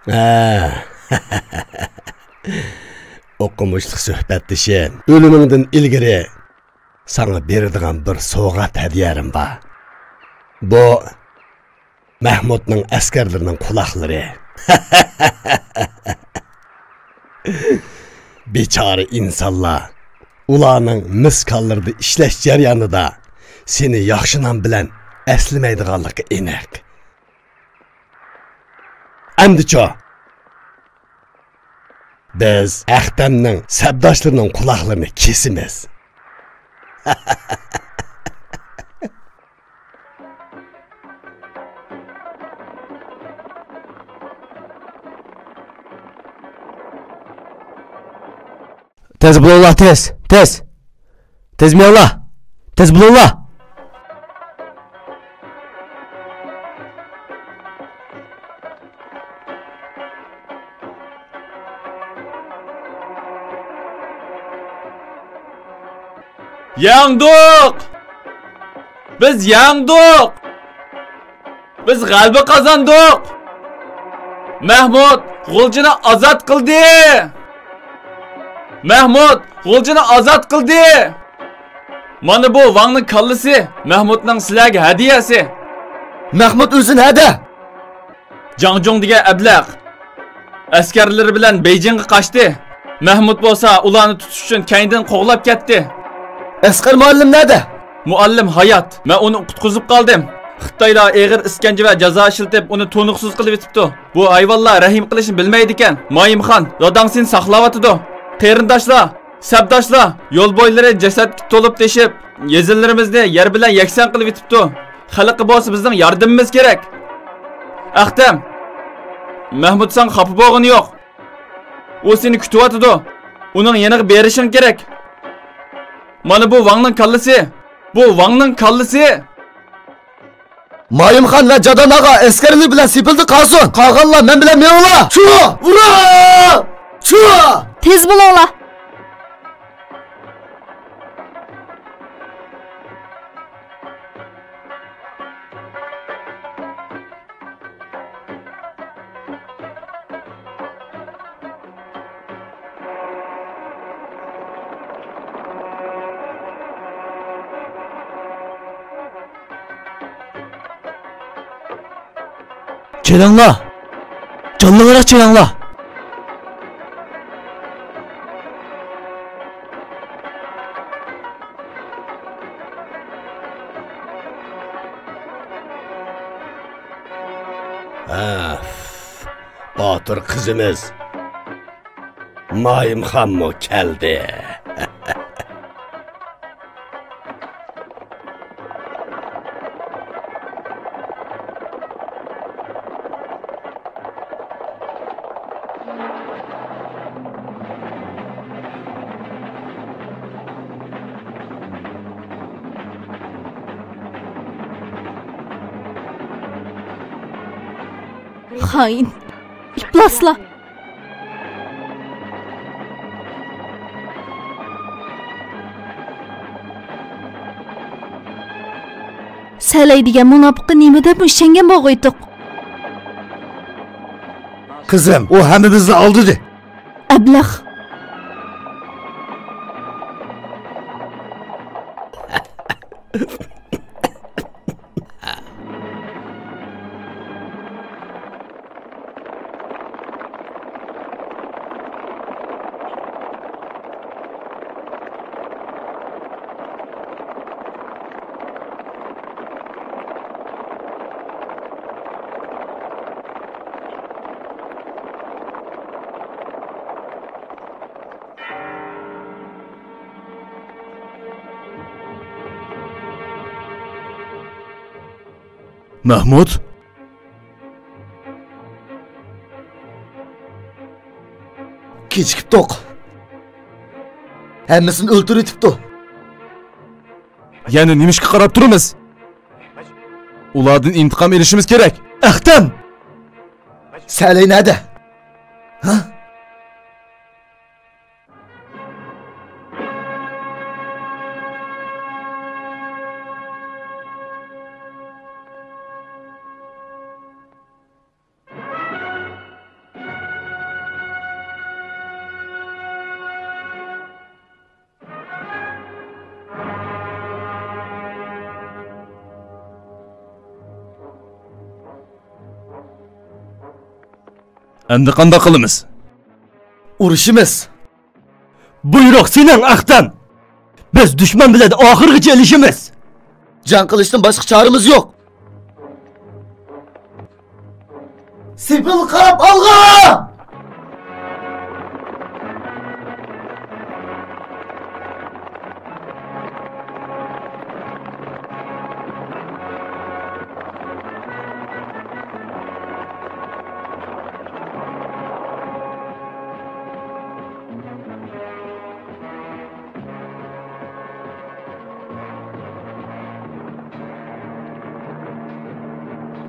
ھە. ئوقۇمۇشلۇق سۆھبەتدىشىم، ئۆلۈمۈڭدىن ئىلگىرى ساڭا بېرىدىغان بىر سوۋغات ھەدىيەم بار. بۇ مەھمۇدنىڭ ئەسكەرلىرىنىڭ قۇلاقلىرى. بىچارە ئىنسانلار ئۇلارنىڭ مىس كانلىرىدا ئىشلەش جەريانىدا سېنى ياخشى نام بىلەن ئەسلىمەيدىغانلىقى ئېنىق. ئەمدىچۇ؟ بىز ئەختەمنىڭ سەپداشلىرىنىڭ قۇلاقلىرىنى كېسىمىز. تېز بولۇڭلار، تېز، تېز! تېز مېڭىڭلار! تېز بولۇڭلار! يەڭدۇق! بىز يەڭدۇق! بىز غەلىبە قازاندۇق! مەھمۇد غۇلجىنى ئازاد قىلدى! مەھمۇد غۇلجىنى ئازاد قىلدى! مانا بۇ ۋاڭنىڭ كاللىسى، مەھمۇدنىڭ سىلەرگە ھەدىيەسى. مەھمۇد ئۆلسۇن ھەدە! جاڭجۇڭ دېگەن ئەبلەخ ئەسكەرلىرى بىلەن بېيجىڭغا قاچتى. مەھمۇد بولسا ئۇلارنى تۇتۇش ئۈچۈن كەينىدىن قوغلاپ كەتتى. ئەسقەر مۇئەللىم نەدە؟ مۇئەللىم ھايات. مەن ئۇنى قۇتقۇزۇپ قالدىم. خىتايلار ئېغىر ئىسكەنجە ۋە جازا ئىشلىتىپ، ئۇنى تونۇقسىز قىلىۋېتىپتۇ. بۇ ھايۋانلار رەھىم قىلىشنى بىلمەيدىكەن. مايىمخان، داداڭ سېنى ساقلاۋاتىدۇ. قېرىنداشلار، سەپداشلار، يول بويلىرى جەسەتكە تولۇپ تېشىپ، يېزىلىرىمىزنى يەر بىلەن يەكسان قىلىۋېتىپتۇ. خەلققە بولسا بىزنىڭ ياردىمىمىز كېرەك. ئەختەم، مەھمۇد ساڭا خاپا بولغىنى يوق. ئۇ سېنى كۈتۈۋاتىدۇ. ئۇنىڭ يېنىغا بېرىشىڭ كېرەك. مانا بۇ ۋاڭنىڭ كاللىسى. بۇ ۋاڭنىڭ كاللىسى. مايىمخان ۋە جادان ئاغا ئەسكەرلىرى بىلەن سېپىلدە قالسۇن. قالغانلار مەن بىلەن مېڭىڭلار. چۇ! ئۇرا! چۇ! تېز بولۇڭلار. كېلىڭلار! جانلىقراق كېلىڭلار! ھەف، باتۇر قىزىمىز مايىمخانمۇ كەلدى. خائىن، ئىپلاسلار! سەلەي دېگەن مۇناپىققا نېمە دەپمۇ ئىشەنگەن بولغىيتتۇق؟ قىزىم، ئۇ ھەممىمىزنى ئالدىدى. ئەبلەخ. مەھمۇد؟ كېچىكىپتۇق. ھەممىسىنى ئۆلتۈرۈۋېتىپتۇ. يەنە نېمىشقا قاراپ تۇرىمىز؟ ئۇلاردىن ئىنتىقام ئېلىشىمىز كېرەك. ئەختەم! سەلەي نەدە؟ ھە؟ ئەمدى قانداق قىلىمىز؟ ئۇرۇشىمىز. بۇيرۇق سېنىڭ، ئەختەم! بىز دۈشمەن بىلەن ئاخىرغىچە ئېلىشىمىز! جەڭ قىلىشتىن باشقا چارىمىز يوق! سېپىل قاراپ ئالغا!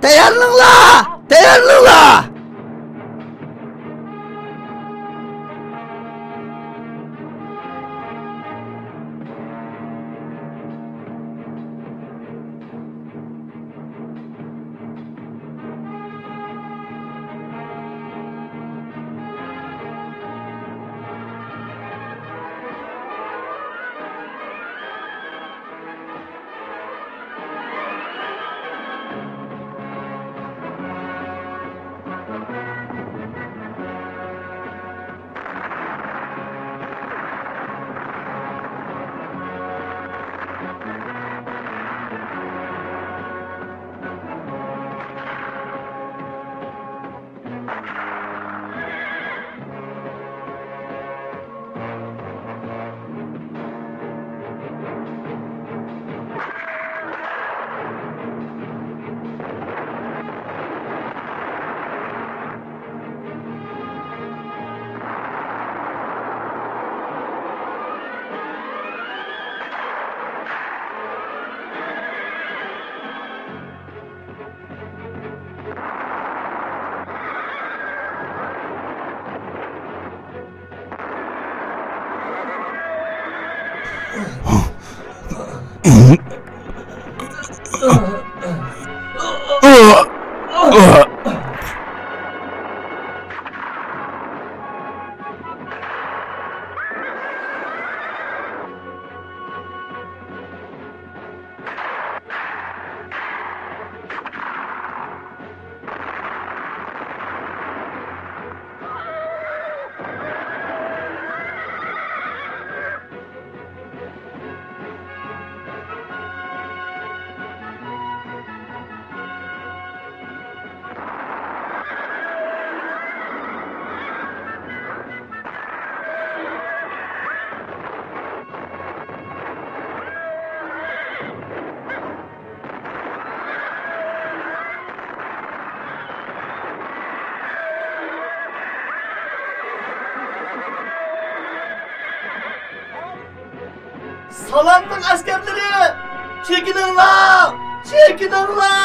تەييارلىنىڭلار! تەييارلىنىڭلار! سالامنىڭ ئەسكەرلىرى، چېكىنىڭلار! چېكىنىڭلار!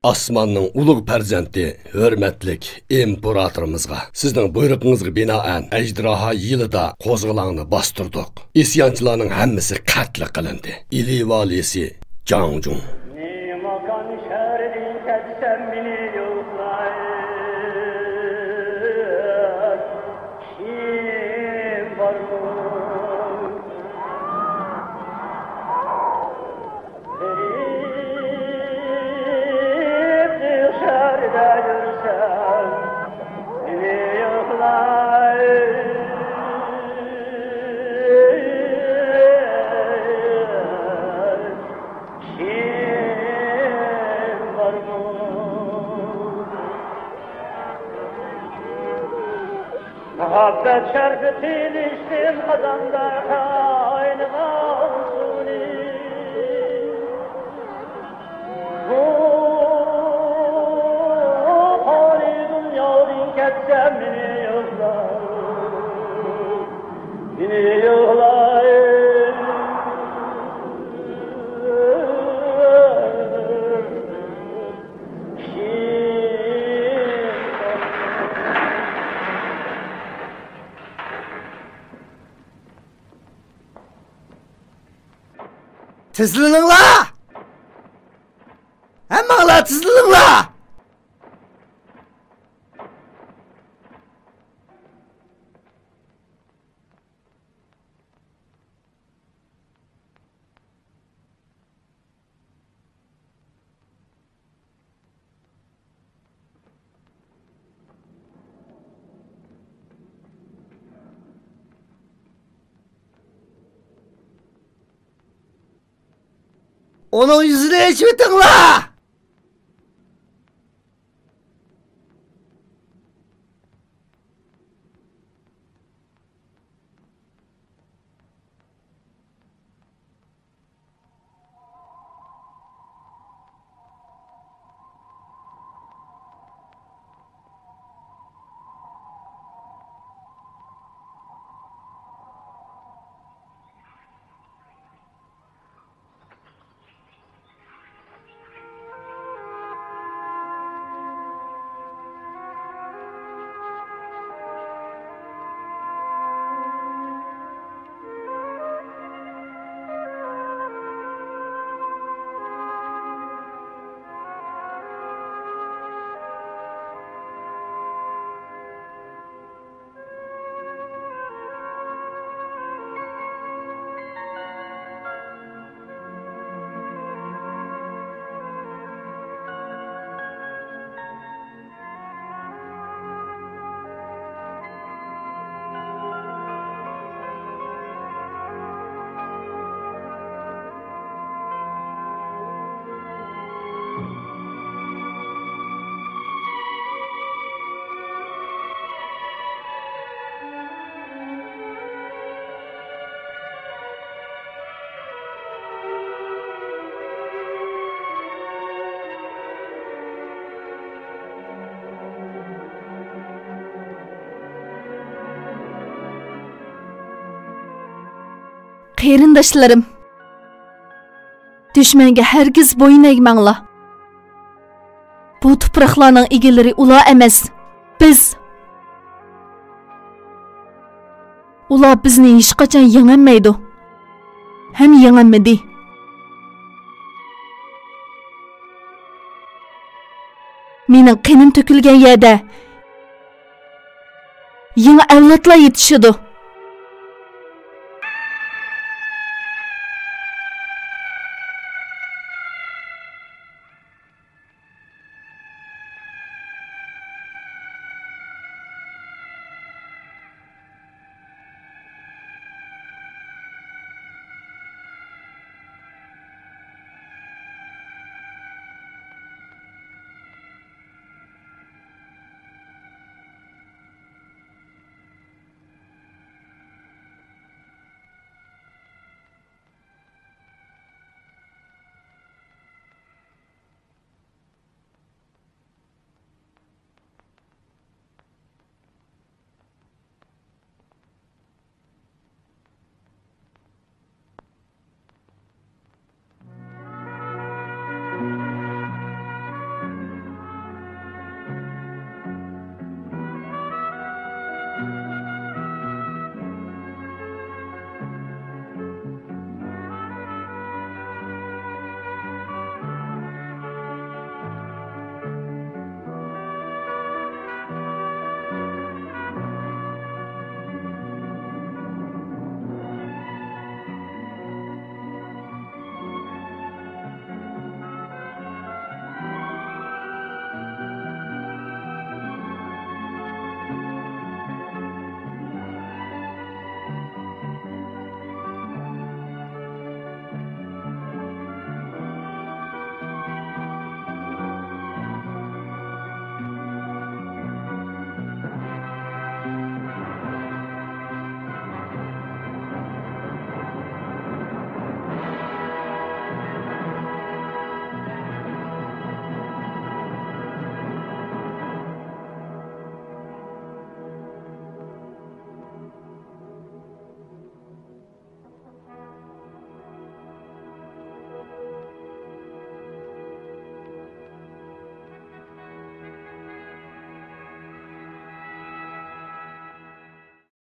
ئاسماننىڭ ئۇلۇغ پەرزەنتى، ھۆرمەتلىك ئىمپېراتورىمىزغا، سىزنىڭ بۇيرۇقىڭىزغا بىنائەن، ئەجدىھا يىلىدا قوزغىلاڭنى باستۇردۇق. ئىسيانچىلارنىڭ ھەممىسى قەتل قىلىندى. ئىلى ۋالىسى جاڭجۇڭ. نېماكان شەھىرىدىن كەتسەم مېنى يوقلايدۇ. كىم بارمۇ؟ غېرىب دىياردا يۈرسەم، مېنى يوقلايدۇ. كىم بارمۇ؟ مۇھەببەت شەربىتى ئىچتىم قازاندا قاينىغان سۇنى. بۇ پانىي دۇنيادىن كەتسەم مېنى يوقلايدۇ، مېنى يوقلايدۇ. تىزلىنىڭلار! ھەممىڭلار تىزلىنىڭلار! ئۇنىڭ يۈزىنى ئېچىۋېتىڭلار! قېرىنداشلىرىم، دۈشمەنگە ھەرگىز بويۇن ئەگمەڭلار. بۇ تۇپراقلارنىڭ ئىگىلىرى ئۇلار ئەمەس، بىز. ئۇلار بىزنى ھېچقاچان يېڭەلمەيدۇ ھەم يېڭەلمىدى. مېنىڭ قېنىم تۆكۈلگەن يەردە يېڭى ئەۋلادلار يېتىشىدۇ.